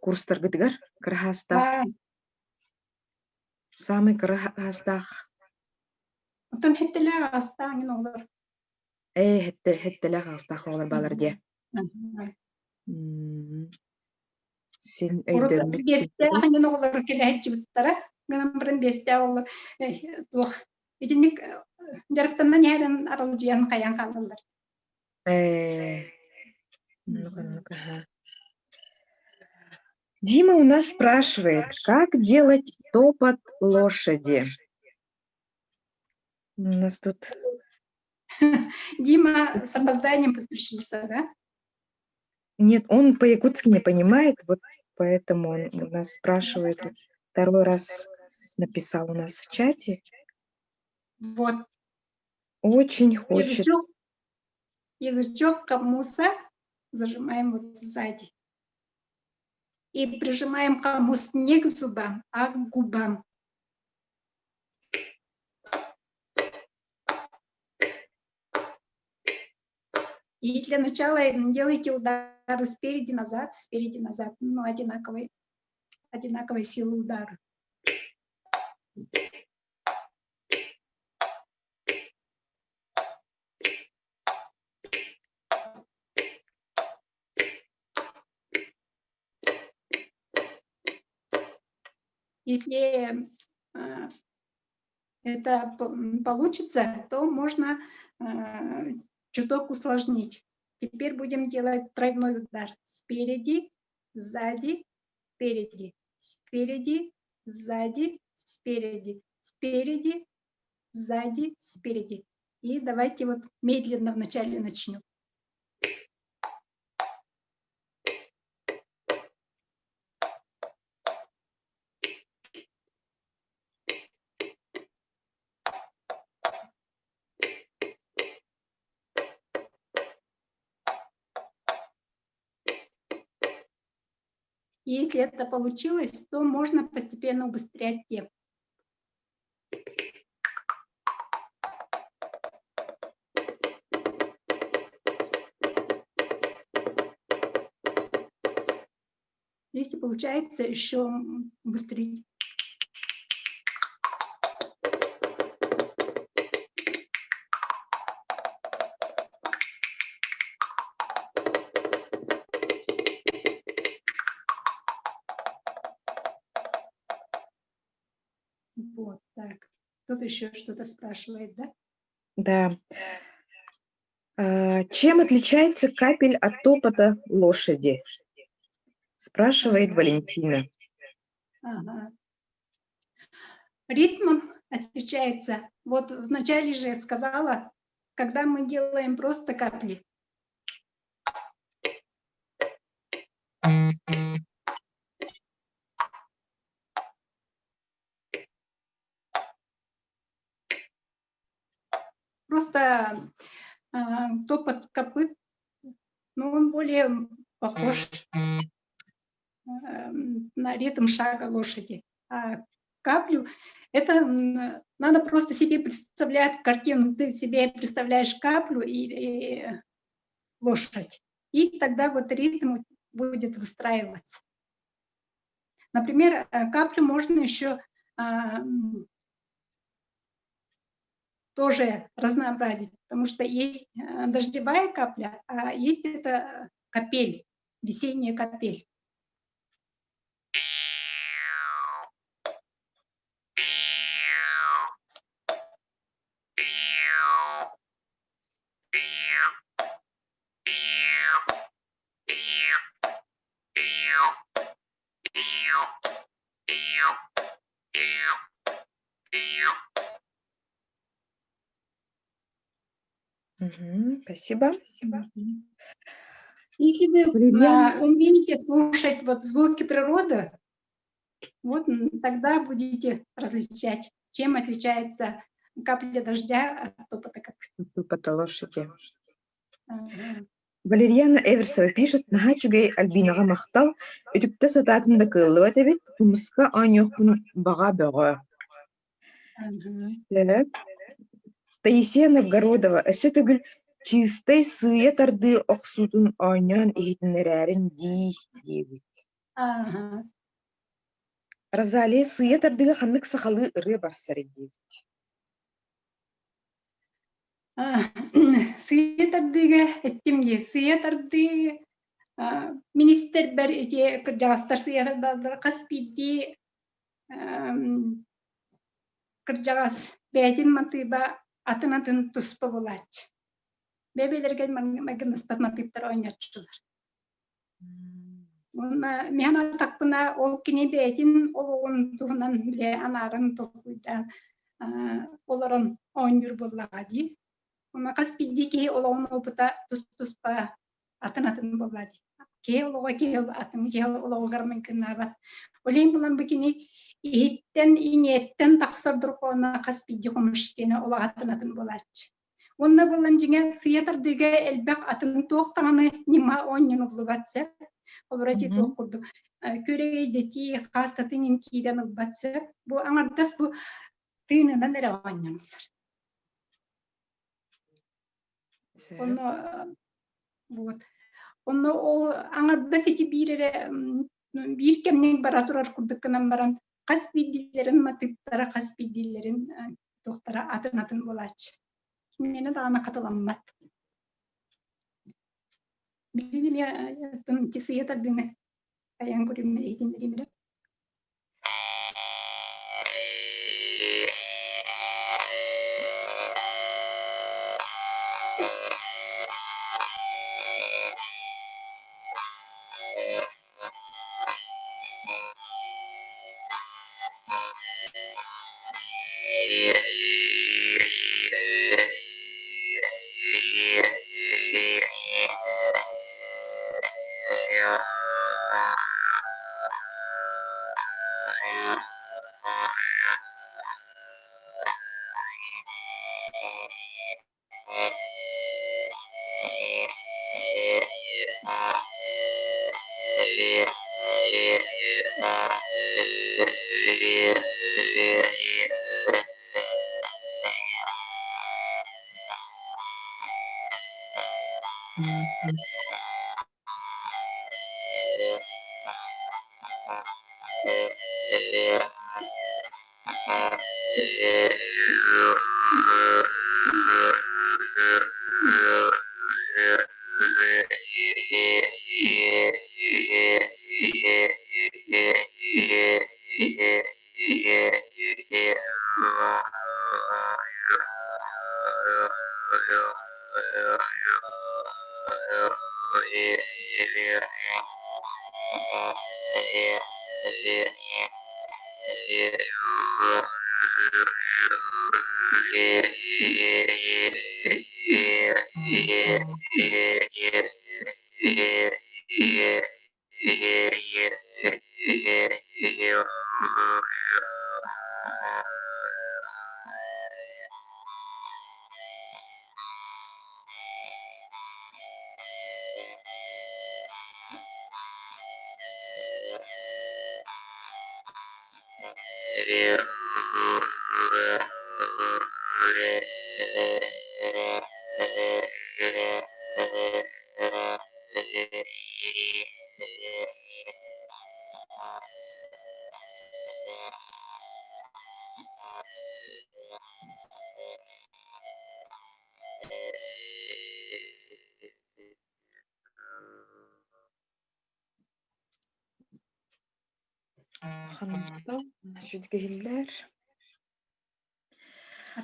курстаргытыгар кыра саастаах саамай кыра саастаах Оттон хэттэлээх аастаах иҥин оҕолор. Ээ хэттэ хэттэлээх аастаах оҕолор баалар диэ. Син Урут өйдөммүт биэстээх иҥин оҕолор кэлэһиччибиттара. Гынан баран биэстээх оҕолор туох итинник дьарыктанан иһэрин аралдьыйан хайан хаалаллар. Ээ ну-ка, ну-ка, ага. Дима у нас спрашивает, как делать топот лошади? У нас тут Дима с опозданием подключился, да? Нет, он по-якутски не понимает. Вот. Поэтому он у нас спрашивает, вот второй раз написал у нас в чате. Вот. Очень хочет. Язычок, язычок комуса зажимаем вот сзади. И прижимаем комус не к зубам, а к губам. И для начала делайте удары спереди назад, спереди назад, но одинаковой, одинаковой силы удара. Если это получится, то можно чуток усложнить. Теперь будем делать тройной удар. Спереди, сзади, спереди, спереди, сзади, спереди, спереди, сзади, спереди. И давайте вот медленно вначале начнем. Если это получилось, то можно постепенно убыстрять темп. Если получается, еще быстрее. Вот так. Кто-то еще что-то спрашивает, да? Да. Чем отличается капель от топота лошади? Спрашивает Валентина. Ага. Ритмом отличается. Вот вначале же я сказала, когда мы делаем просто капли. Просто топот копыт, но он более похож на ритм шага лошади. А каплю, это надо просто себе представлять картину. Ты себе представляешь каплю и лошадь. И тогда вот ритм будет выстраиваться. Например, каплю можно еще тоже разнообразить, потому что есть дождевая капля, а есть это капель, весенняя капель. Угу, спасибо. Если вы умеете слушать вот звуки природы, вот тогда будете различать, чем отличается капля дождя от топота копыт. Топота лошади. Ага. Валерьяна Эверстова пишет, наһаа үчүгэй Альбинаҕа махтал, үтүктэ сатаатым да кыаллыбат эбит, хомуска оонньуохпун баҕа бөҕө. Сөп. Таисия Новгородова өссө төгүл чыыстай сыыйа тардыы охсуутун оонньоон иһитиннэрээрин дии диэбит. Розалия сыыйа тардыыга ханнык сахалыы ырыа барсар диэбит. Сыыйа тардыыга эттим дии, сыыйа тардыы министрбэр ити кырдьаҕастар сыыйа тардаллар хас биирдии кырдьаҕас бэйэтин матыыба атын-атын туспа булааччы. Бэйэ-бэйэлэригэр майгыннаспат матыыптар оонньооччулар. Уонна миһэн атахпына ол кини бэйэтин олоҕун туһунан билэ анааран толкуйдаан олорон оонньуур буоллаҕа дии. Уонна хас биирдии киһи олоҕун опыта тус-туспа атын-атын буоллаҕа дии. Киһи олоҕо киһи атын киһи олоҕугар майгыннаабат. Ол иһин булан бу кини иһиттэн, иҥиэттэн тахсар дорҕооно хас биирдии хомус киэнэ олох атын атын буолааччы. Уонна буолан дьиҥэ сыыйа тардыыга элбэх атын туох даҕаны ньыма оонньонуллубат сөп. Холобура ити туох курдук күөрэгэйдэтии, хаастатын иҥ киирэн ылбат сөп. Бу аҥардас бу тыынынан эрэ оонньонуллар. Онно вот. Онно ол аҥардас ити биир эрэ биир кэмҥэ бара турар курдук гынан баран хас биирдиилэрин матыыптара, хас биирдиилэрин туохтара атын-атын буолааччы. Миэнэ даҕаны хатыламмат. Билигин эмиэ сыыйа тардыыны айан көрүммэ иһитиннэриим эрэ.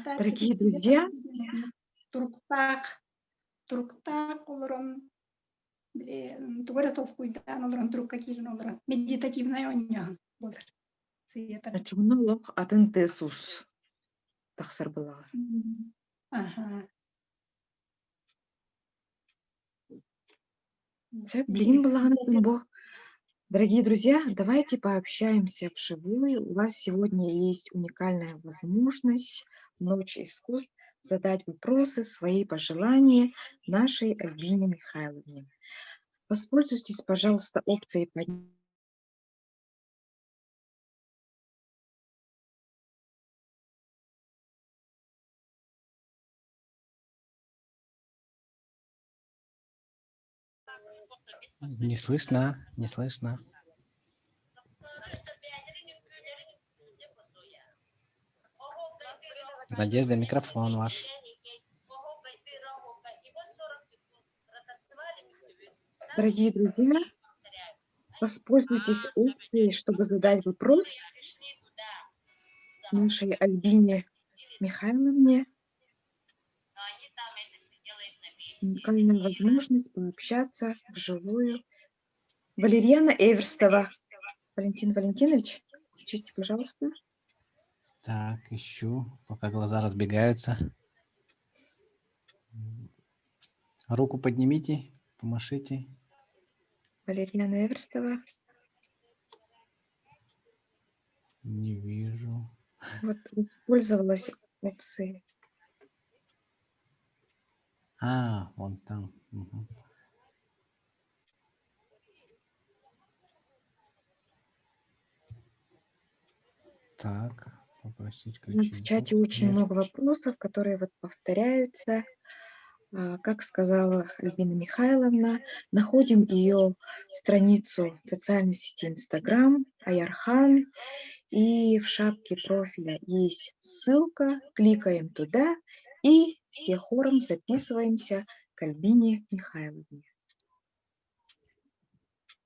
Дорогие друзья, туруктаах туруктаах олорон били тугу эрэ толкуйдаан олорон турукка киирэн олорон медитативнай оонньооһун буолар. Оччоҕуна олох атын тыас-уус тахсар буолаҕа. Аха. Сөп, билигин былаҕын бу. Дорогие друзья, давайте пообщаемся вживую. У вас сегодня есть уникальная возможность Ночь искусств задать вопросы, свои пожелания нашей Альбине Михайловне. Воспользуйтесь, пожалуйста, опцией поднять. Не слышно, не слышно. Надежда, микрофон ваш. Дорогие друзья, воспользуйтесь опцией, чтобы задать вопрос нашей Альбине Михайловне. Уникальная возможность пообщаться вживую. Валерьяна Эверстова. Валентин Валентинович, включите, пожалуйста. Так, ищу, пока глаза разбегаются. Руку поднимите, помашите. Валерьяна Эверстова. Не вижу. Вот воспользовалась опцией. А, вон там. Мгм. Так, попросить У нас в включить чате звук. очень Нет. много вопросов, которые вот повторяются. Как сказала Альбина Михайловна, находим ее страницу в социальной сети Инстаграм, Аярхан, и в шапке профиля есть ссылка, кликаем туда и все хором записываемся к Альбине Михайловне.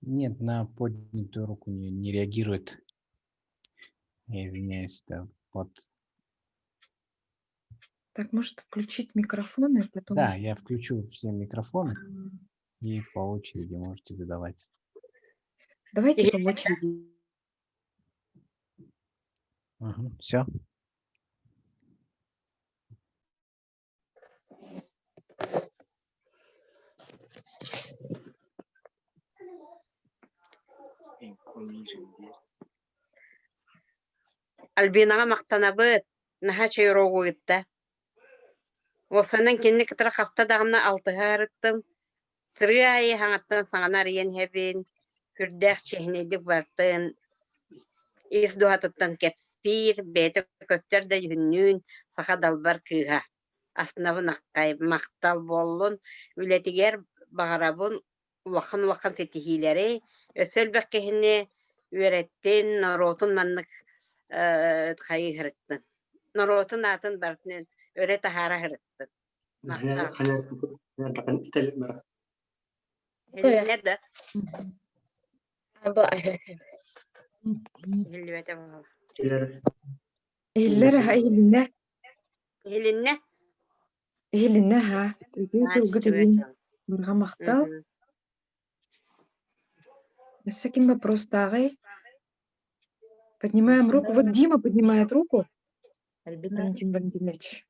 Нет, на поднятую руку не реагирует. Я извиняюсь, да, вот. Так, может, включить микрофон и потом... Да, я включу все микрофоны и по очереди можете задавать. Давайте по очереди. Все. Альбинаҕа махтанабыт, наһаа үчүгэй уруогу ыытта. Уопсайынан кинини кытары хаста даҕаны алтыһа сырыттым. Сырыы аайы саҥаттан саҥаны арыйан иһэбин, сүрдээх чиэһинэйдик бартын, ис дууһатыттан кэпсиир, бэйэтэ көстөр да дьүһүннүүн саха далбар кыыһа. Астынабын аххай, махтал буоллун, үлэтигэр баҕарабын улахан-улахан ситиһиилэри, өссө элбэх киһини үөрэттин, норуотун маннык хайыы сырыттын. Норуотун аатын барытын өрө таһаара сырыттын. Махтал. Иһиллинэ да? Иһиллибэтэ буолла. Иһиллэр аха, иһилиннэ. Иһилиннэ? Иһилиннэ аха. Үтүө тылгыт иһин барҕа махтал. Өссө ким вопростааҕый? Поднимаем руку. Вот Дима поднимает руку. Альбина. Валентин Валентинович.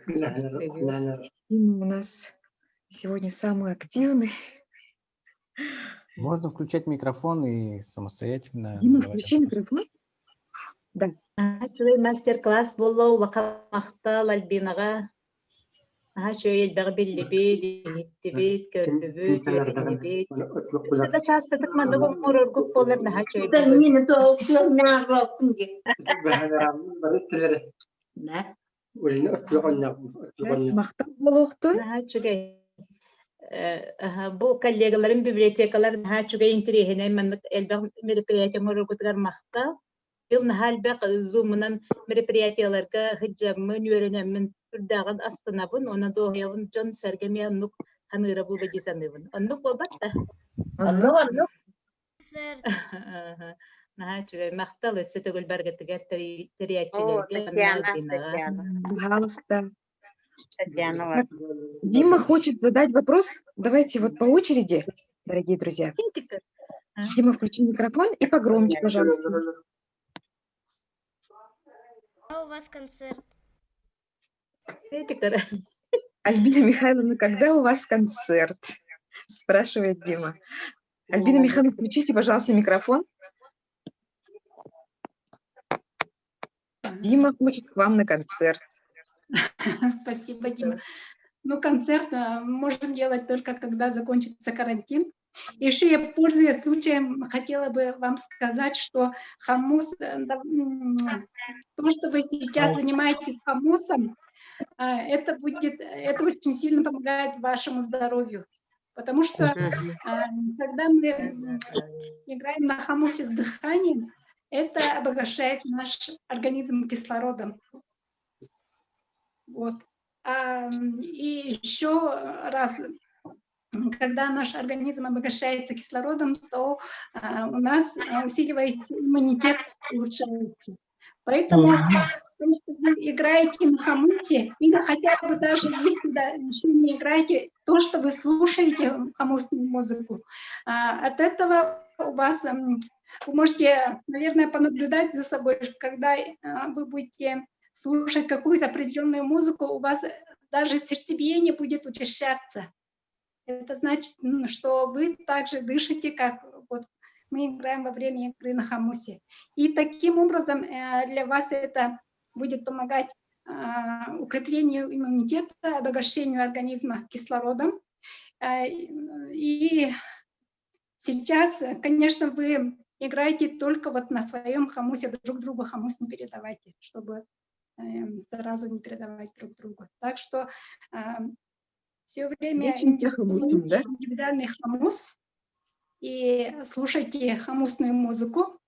Дима у нас сегодня самый активный. Можно включать микрофон и самостоятельно Дима, задавать включи вопросы. микрофон. Да. Үчүгэй мастер-класс буолла улахан махтал Альбинаҕа. Наһаа үчүгэй элбэҕи биллибит, иһиттибит, көрдүбүт, үөрэннибит. Да частотык маннык оҥороргут буоллар наһаа үчүгэй буолуо. Махтал буолуохтун. Наһаа үчүгэй. Бу коллегаларым библиотекалар наһаа үчүгэй интэриэһинэй маннык элбэх мероприятие оҥороргутугар махтал. Быйыл наһаа элбэх зумунан мероприятиеларга сылдьаммын, үөрэнэммин үрдээҕин астынабын уонна дуоһуйабын дьон-сэргэ эмиэ оннук саныыра буолуо дии саныыбын. Оннук буолбат да? Оннук, оннук. Концерт. Наһаа үчүгэй. Махтал өссө төгүл баргытыгар О, тэрийээччилэргэ Татьяна, Альбинаҕа. Татьяна. Пожалуйста. Татьяна. Так, Дима хочет задать вопрос. Давайте вот по очереди, дорогие друзья. Дима, включи микрофон и погромче, пожалуйста. А у вас концерт? Альбина Михайловна, когда у вас концерт? Спрашивает Дима. Альбина Михайловна, включите, пожалуйста, микрофон. Дима хочет к вам на концерт. Спасибо, Дима. Ну, концерт можем делать только когда закончится карантин. Еще я, пользуясь случаем, хотела бы вам сказать, что хомус, то, что вы сейчас занимаетесь хомусом, это очень сильно помогает вашему здоровью. Потому что когда мы играем на хомусе с дыханием, это обогащает наш организм кислородом. Вот. И еще раз, когда наш организм обогащается кислородом, то у нас усиливается иммунитет, улучшается. Поэтому, то, что вы играете на хомусе, или хотя бы даже если еще не играете, то, что вы слушаете хомусную музыку, от этого у вас, вы можете, наверное, понаблюдать за собой, когда вы будете слушать какую-то определенную музыку, у вас даже сердцебиение будет учащаться. Это значит, что вы также дышите, как вот мы играем во время игры на хомусе. И таким образом для вас это будет помогать укреплению иммунитета, обогащению организма кислородом. И сейчас, конечно, вы играете только вот на своем хомусе, друг другу хомус не передавайте, чтобы заразу не передавать друг другу. Так что все время хомусом, да? индивидуальный хомус и слушайте хомусную музыку.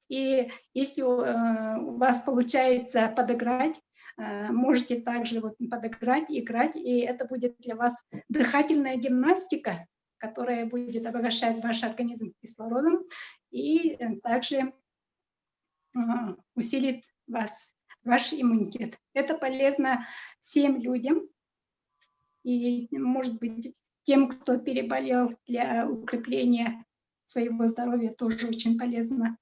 И если у вас получается подыграть, можете также вот подыграть, играть, и это будет для вас дыхательная гимнастика, которая будет обогащать ваш организм кислородом и также усилит вас, ваш иммунитет. Это полезно всем людям и, может быть, тем, кто переболел, для укрепления своего здоровья тоже очень полезно.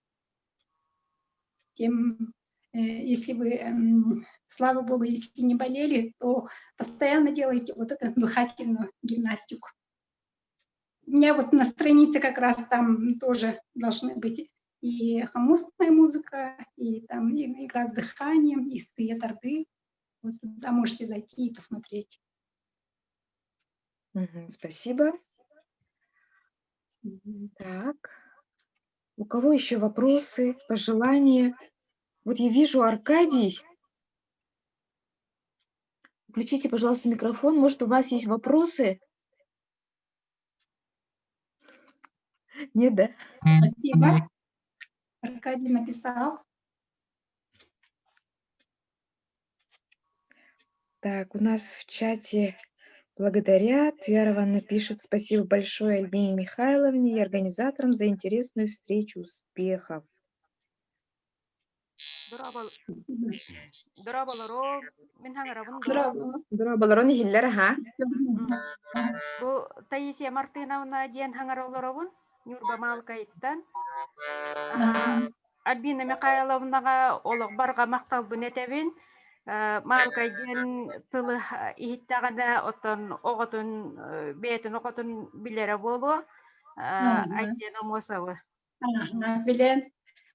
Тем, если вы, слава богу, если не болели, то постоянно делайте вот эту дыхательную гимнастику. У меня вот на странице как раз там тоже должны быть и хомусная музыка, и там игра с дыханием, и сыйа тардыы. Вот туда можете зайти и посмотреть. Угу, спасибо. Так. У кого еще вопросы, пожелания? Вот я вижу Аркадий. Включите, пожалуйста, микрофон. Может, у вас есть вопросы? Нет, да? Спасибо. Аркадий написал. Так, у нас в чате благодарят. Вера Ивановна пишет: спасибо большое Альбине Михайловне и организаторам за интересную встречу. Успехов. Дорооболоруҥ, мин саҥарабын. Дорооболоруҥ иһиллэр, аха. Бу Таисия Мартыновна диэн саҥара олоробун, Ньурба Маалыкайыттан. Альбина Михайловнаҕа олох барҕа махталбын этэбин. Маалыкай диэн тылы иһиттэҕинэ, оттон оҕотун, бэйэтин оҕотун билэрэ буолуо. Айсен Амосовы. Билэн.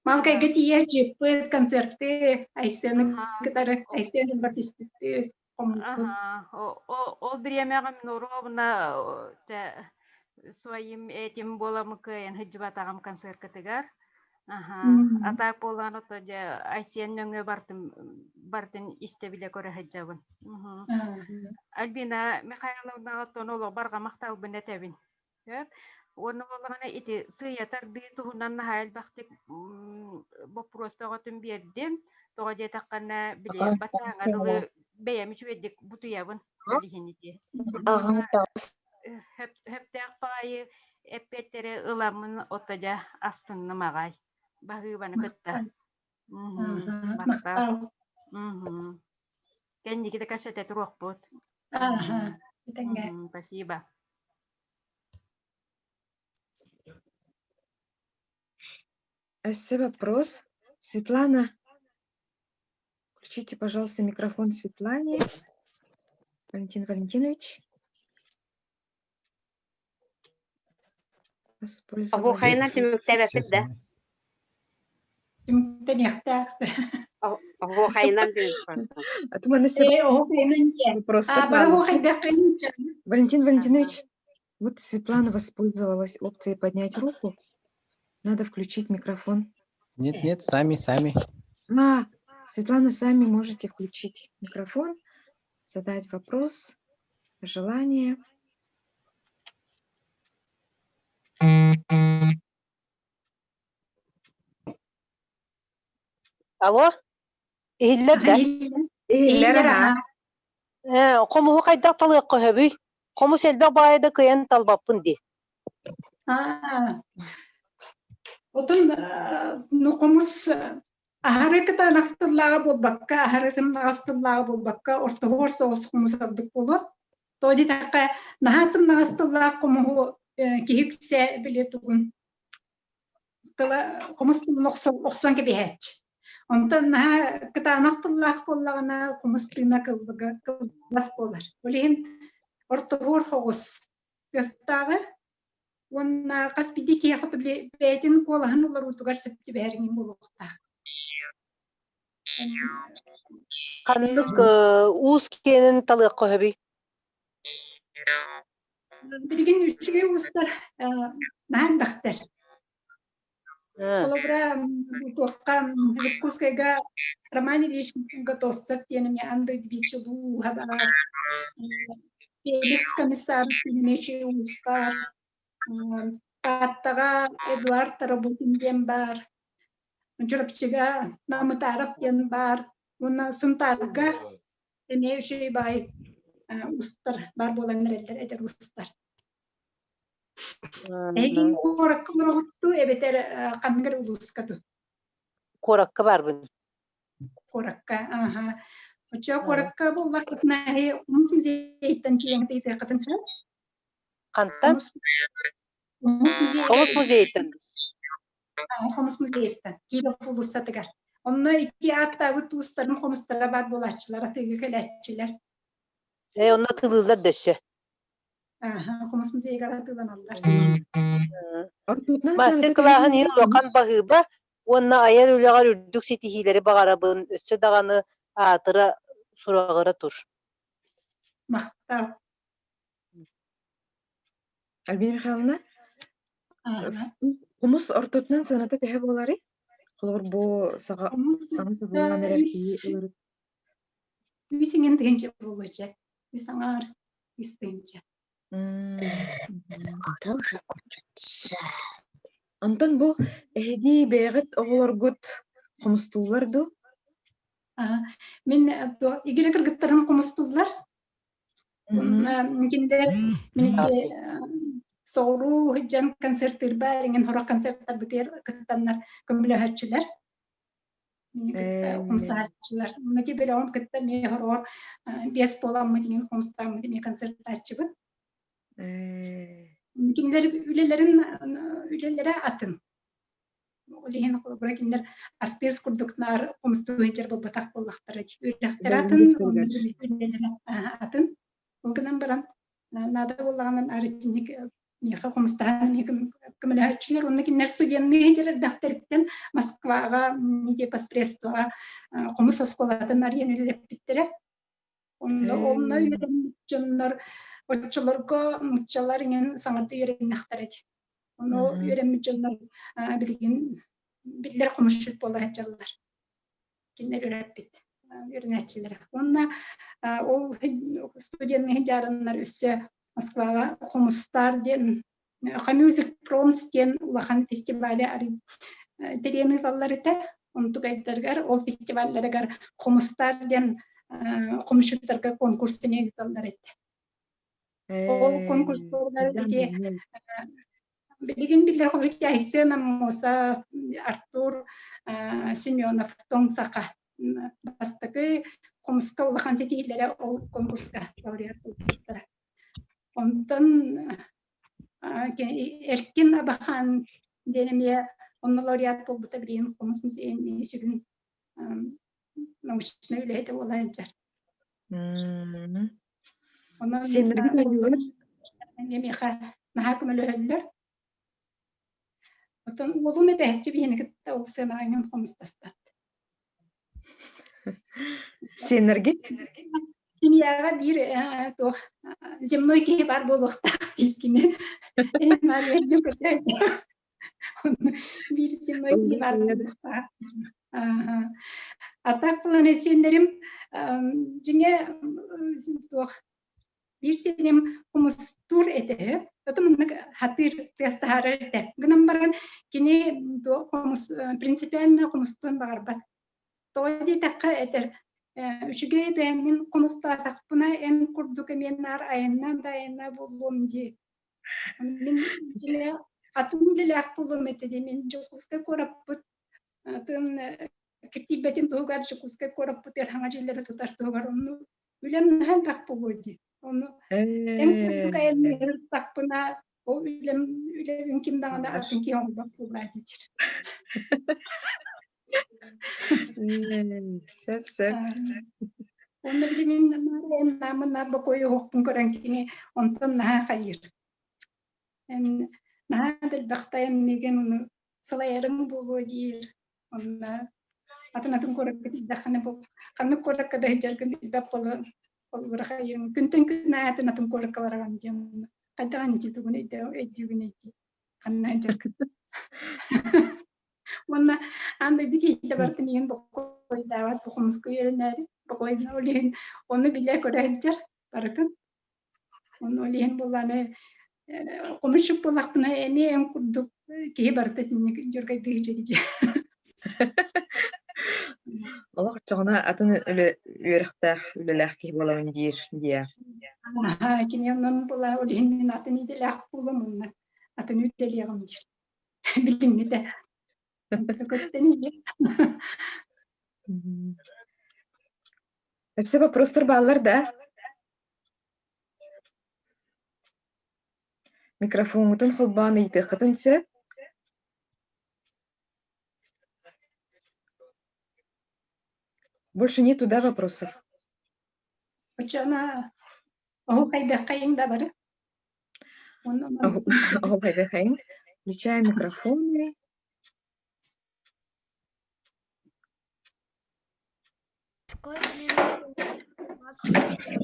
Маалыкайга тиийэ дьиэппит, концерты, Айсены кытары, Айсен түспүппүт, хоммуппут. Ол бириэмэҕэ мин ровно своим этим буоламмын кыайан сылдьыбатаҕым концерткытыгар. А так буолан ото дьэ Айсен нөҥүө бартым бартын истэ-билэ көрө сылдьабын. Альбина Михайловнаҕа оттон олох барҕа махталбын этэбин. Сөп. Уонна буоллаҕына ити сыыйа тардыы туһунан наһаа элбэхтик боппуруос бөҕөтүн биэрдим. Тоҕо диэтэххинэ, били баттааҥҥа дылы бэйэм үчүгэйдик бутуйабын билиһин ити. Сөптөөх баҕайы эппиэттэри ыламмын ото дьэ астынным аҕай. Баһыыбаны кытта. Махтал. Кэнники да кэпсэтэ туруохпут. Спасибо. Өссө вопрос. Светлана, включите, пожалуйста, микрофон Светлане. Валентин Валентинович. Оһуохайынан түмүктээбэппит да? Түмүктэниэхтээх. Оһуохайынан Валентин Валентинович, вот Светлана воспользовалась опцией поднять руку. Надо включить микрофон. Нет, нет, сами, сами. А, Светлана, сами можете включить микрофон, задать вопрос, желание. Алло, иһиллэр да? Иһиллэр, аха. Хомуһу хайдах талыахха сөбүй? Хомус элбэх баайда кыайан талбаппын дии. Отон ну хомус аһары кытаанах тыллааҕа буолбакка, аһары сымнаҕас тыллааҕа буолбакка, ортоһуор соҕус хомус ордук буолуо. Тоҕо диэтэххэ, наһаа сымнаҕас тыллаах хомуһу киһи үксэ били тугун тыла хомус тылын охсон кэбиһээччи. Онтон наһаа кытаанах тыллаах буоллаҕына, хомус тыына кылгас буолар. Ол иһин ортоһуор соҕус. тыастааҕы уонна хас биирдии киһиэхэ бэйэтин куолаһын олоруутугар сөп түбэһэр буолуохтаах. Ханнык уус киэнин талыахха сөбүй? Билигин үчүгэй уустар наһаа элбэхтэр. Холобура, туохха Иркутскайга Роман Ильич Готовцев диэн эмиэ аан дойду биир чулуу ууһа баар. Феликс Комиссаров диэн эмиэ үчүгэй уус баар. Тааттаҕа Эдуард Тарабукин диэн баар. Чурапчыга Намытаров диэн баар. Уонна Сунтаарга эмиэ үчүгэй баай уустар баар буолан эрэллэр, эдэр уустар. Эһигин куоракка олороҕут дуу эбэтэр ханнык эрэ улууска дуу? Куоракка баарбын. Куоракка, аха. Оччо куоракка буоллаххытына эһи Хомус музейыттан киэҥ тыытыаххытын сөп. Хантан? Хомус музейыттан. Хомус музейыттан, Киров уулуссатыгар. Онно ити ааттаабыт уустарын хомустара баар буолааччылар, атыыга кэлээччилэр. Ээ, онно атыылыыллар да өссө. Хомус музейыгар атыыланаллар. Мастер-кылааһын иһин улахан баһыыба уонна айар үлэҕэр үрдүк ситиһиилэри баҕарабын, өссө даҕаны аатыра сураҕыра тур. Махтал. Альбина Михайловна, хомус ортотунан сыаната төһө буоларый? Холобур, бу саҕа саҥа саҕалаан эрэр киһи ылар Үс иҥин тыһыынча буолуоча. Үс аҥаар, үс тыһыынча. Когда уже кончится? Онтон бу эһиги бэйэҕит оҕолоргут хомустууллар дуу? Мин игирэ кыргыттарым хомустууллар. Кинилэр мин ити соҕуруу сылдьан концертыырбар иҥин сорох концерттарбытыгар кыттаннар көмөлөһөөччүлэр. Мини кытта хомустааччылар. Онно бөлөҕүм кытта эмиэ хороҕор биэс буоламмыт иҥин хомустааммыт эмиэ концерттааччыбыт. Кинилэр үлэлэрин үлэлэрэ атын. Ол иһин холобура кинилэр артыыс курдук наар хомустуу сылдьар буолбатах буоллахтара. Үөрэхтэрэ атын, үлэлэрэ атын. Ол гынан баран наада буоллаҕына итинник миэхэ хомустаһан эмиэ көмөлөһөөччүлэр уонна кинилэр студенныы сылдьар элбэхтэриттэн Москваҕа медиапосредствоҕа хомус оскуолатын арыйан үлэлэппиттэрэ. Онно онно үөрэммит дьоннор оччолорго нууччалар иҥэн саҥардыы үөрэннэхтэрэ дии. Ону үөрэммит дьоннор билигин биллэр хомусчут буола сылдьаллар. Кинилэр үөрэппит үөрэнээччилэрэ. Уонна ол студенныы дьаарыннар өссө Москваҕа Хомустаар диэн Music Proms диэн улахан фестивали тэрийэн ыыталлар этэ. Онтукайдарыгар ол фестивалларыгар Хомустаар диэн хомусчуттарга конкурс эмиэ ыыталлар этэ. Ол конкурстарыгар ити билигин биллэр холобур Айсен Аммосов, Артур Семенов Тоҥ Саха бастакы хомуска улахан ситиһиилэрэ ол конкурска лауреат буолбуттара. Онтон Эркин Абахан диэн эмиэ онно лауреат буолбута билигин хомус музейын эмиэ сүрүн научнай үлэһитэ буола сылдьар. Онон Сиэннэргит оонньууллар? миэхэ наһаа көмөлөһөллөр. Оттон уолум этэһэччи биһини кытта ол сыанаҕа хомустаспат. Сиэннэргит? Семьяҕа биир туох земной киһи баар буолуохтаах диир кини. Биир земной киһи баар буолуохтаах. А так буолан сиэннэрим дьиҥэ туох биир сиэним хомустуур этэ это маннык хатыыр тыас таһаарар этэ гынан баран кини хомус принципиально хомустуон баҕарбат тоҕо диэтэххэ этэр үчүгэй бэйэммин хомустаатахпына эн курдук эмиэ наар айаннаан да айаннаа буолуом дии мин атын үлэлээх буолуом этэ дии мин Дьокуускай куораппыт атын киртийбэтин туһугар Дьокуускай куораппытыгар саҥа дьиэлэри тутар туһугар онну үлэм наһаа элбэх буолуо дии. Ону эн курдук айанныыртахпына ол үлэм үлэбин ким даҕаны атын киһи оҥорбот буоллаа диир. Сөп сөп. Онно били мин наамын наар бокуойу оһохпун көрөн кини онтон наһаа хайыыр. Эн наһаа да элбэхтэ эн миигин ону салайарыҥ буолуо диир. Онно атын-атын куоракка тиийдэххинэ бу ханнык куоракка да сылдьаргын билбэт буолан холобура хайыҥ күнтэн күн аайы атын-атын куоракка бараҕын диэн хайдах ити тугун өйдүүгүн өйдүү ханна сылдьаргын. Уонна аан дойду киһитэ барытын иһин бокуойдаабат бу хомуска үөрэнээри бокуойна ол иһин ону билэ-көрө сылдьар барытын. Ону ол иһин буоллааны хомусчук буоллахпына эмиэ эн курдук киһи барыта итинник дьөргөйдүү сылдьар дии. Олох оччоҕуна атын үлэ үөрэхтээх, үлэлээх киһи буолабын диир диэ. Аһаа, кини онон була ол иһин мин атын идэлээх буолуом уонна атын үлэлиэҕим диир. Билиҥҥитэ. Көстөн иһиэ. Өссө вопростар бааллар да? Микрофоҥҥутун холбоон ыйытыаххытын сөп. Больше нету, да, вопросов? Оччоҕуна оһуохайдыаххайыҥ да бары. Оһуохайдыаххайыҥ. Включаем микрофоны. Сколько минут 20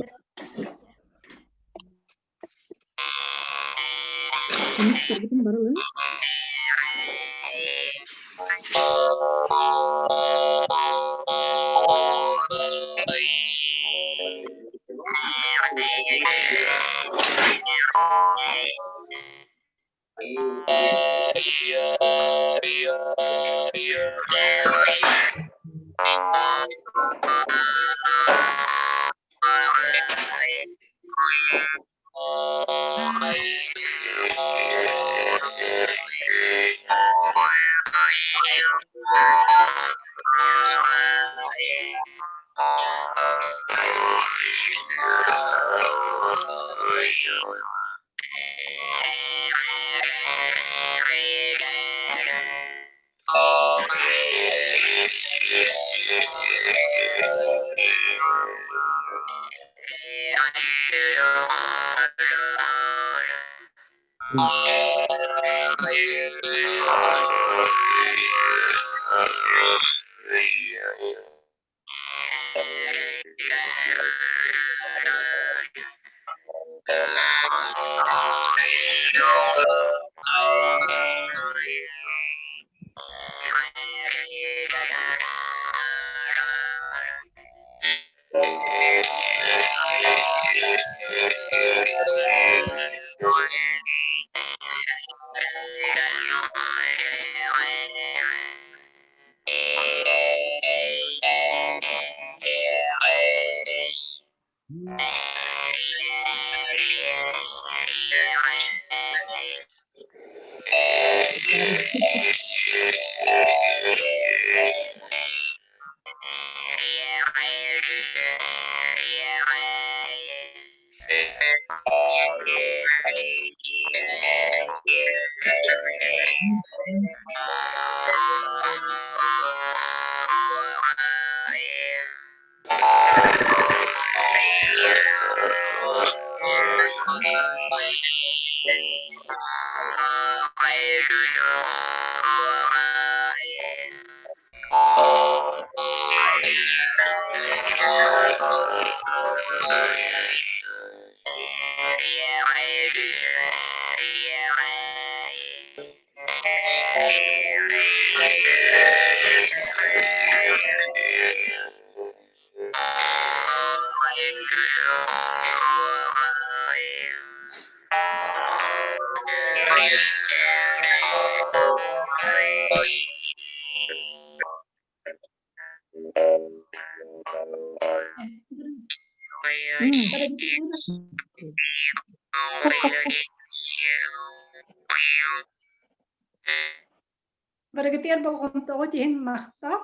Барыгытыгар болҕомтоҕут иһин махтал.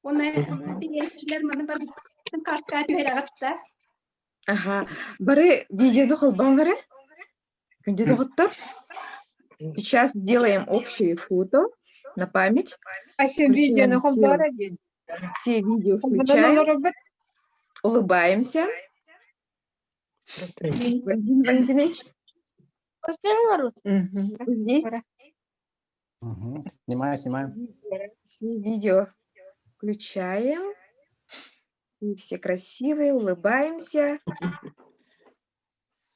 Уонна тириэрчилэр маны барытын картаа түһэрэҕит да? Аха, бары видеону холбоон бары. Күндү доҕоттор, сейчас сделаем общее фото на память. Ася видеону холбоора диэн. Все видео включаем. Улыбаемся. Валентин Валентинович. Вы здесь? Мгм. Снимаю, снимаю. Все видео включаем. И все красивые, улыбаемся.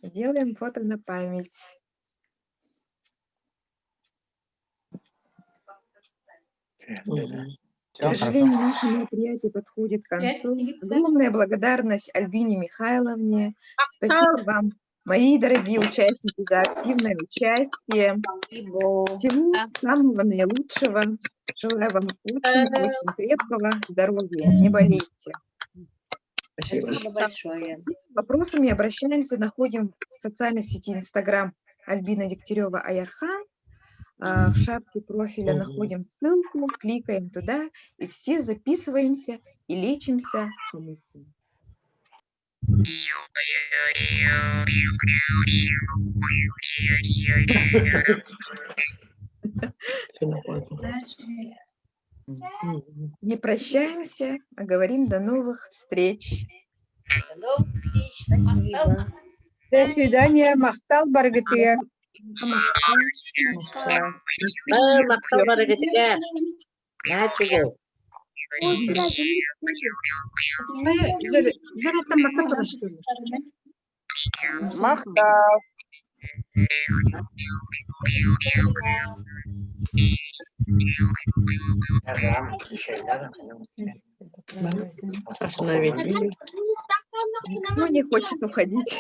Делаем фото на память. Все, К хорошо. сожалению, наше мероприятие подходит к концу. Огромная благодарность Альбине Михайловне. Спасибо вам, мои дорогие участники, за активное участие. Всего самого наилучшего. Желаю вам очень-очень крепкого здоровья. Не болейте. Спасибо. Спасибо большое. С вопросами обращаемся, находим в социальной сети Инстаграм Альбина Дегтярева Аярхан. В шапке профиля Мгм. находим ссылку, кликаем туда, и все записываемся и лечимся хумусом. Начали. Мгм. Не прощаемся, а говорим до новых встреч. До новых встреч. Спасибо. До свидания, махтал барыгытыгар. Махтал барыгытыгар. Наһаа үчүгэй. Зараттан бакка турар. Махтал. Остановить видео. Никто не хочет уходить.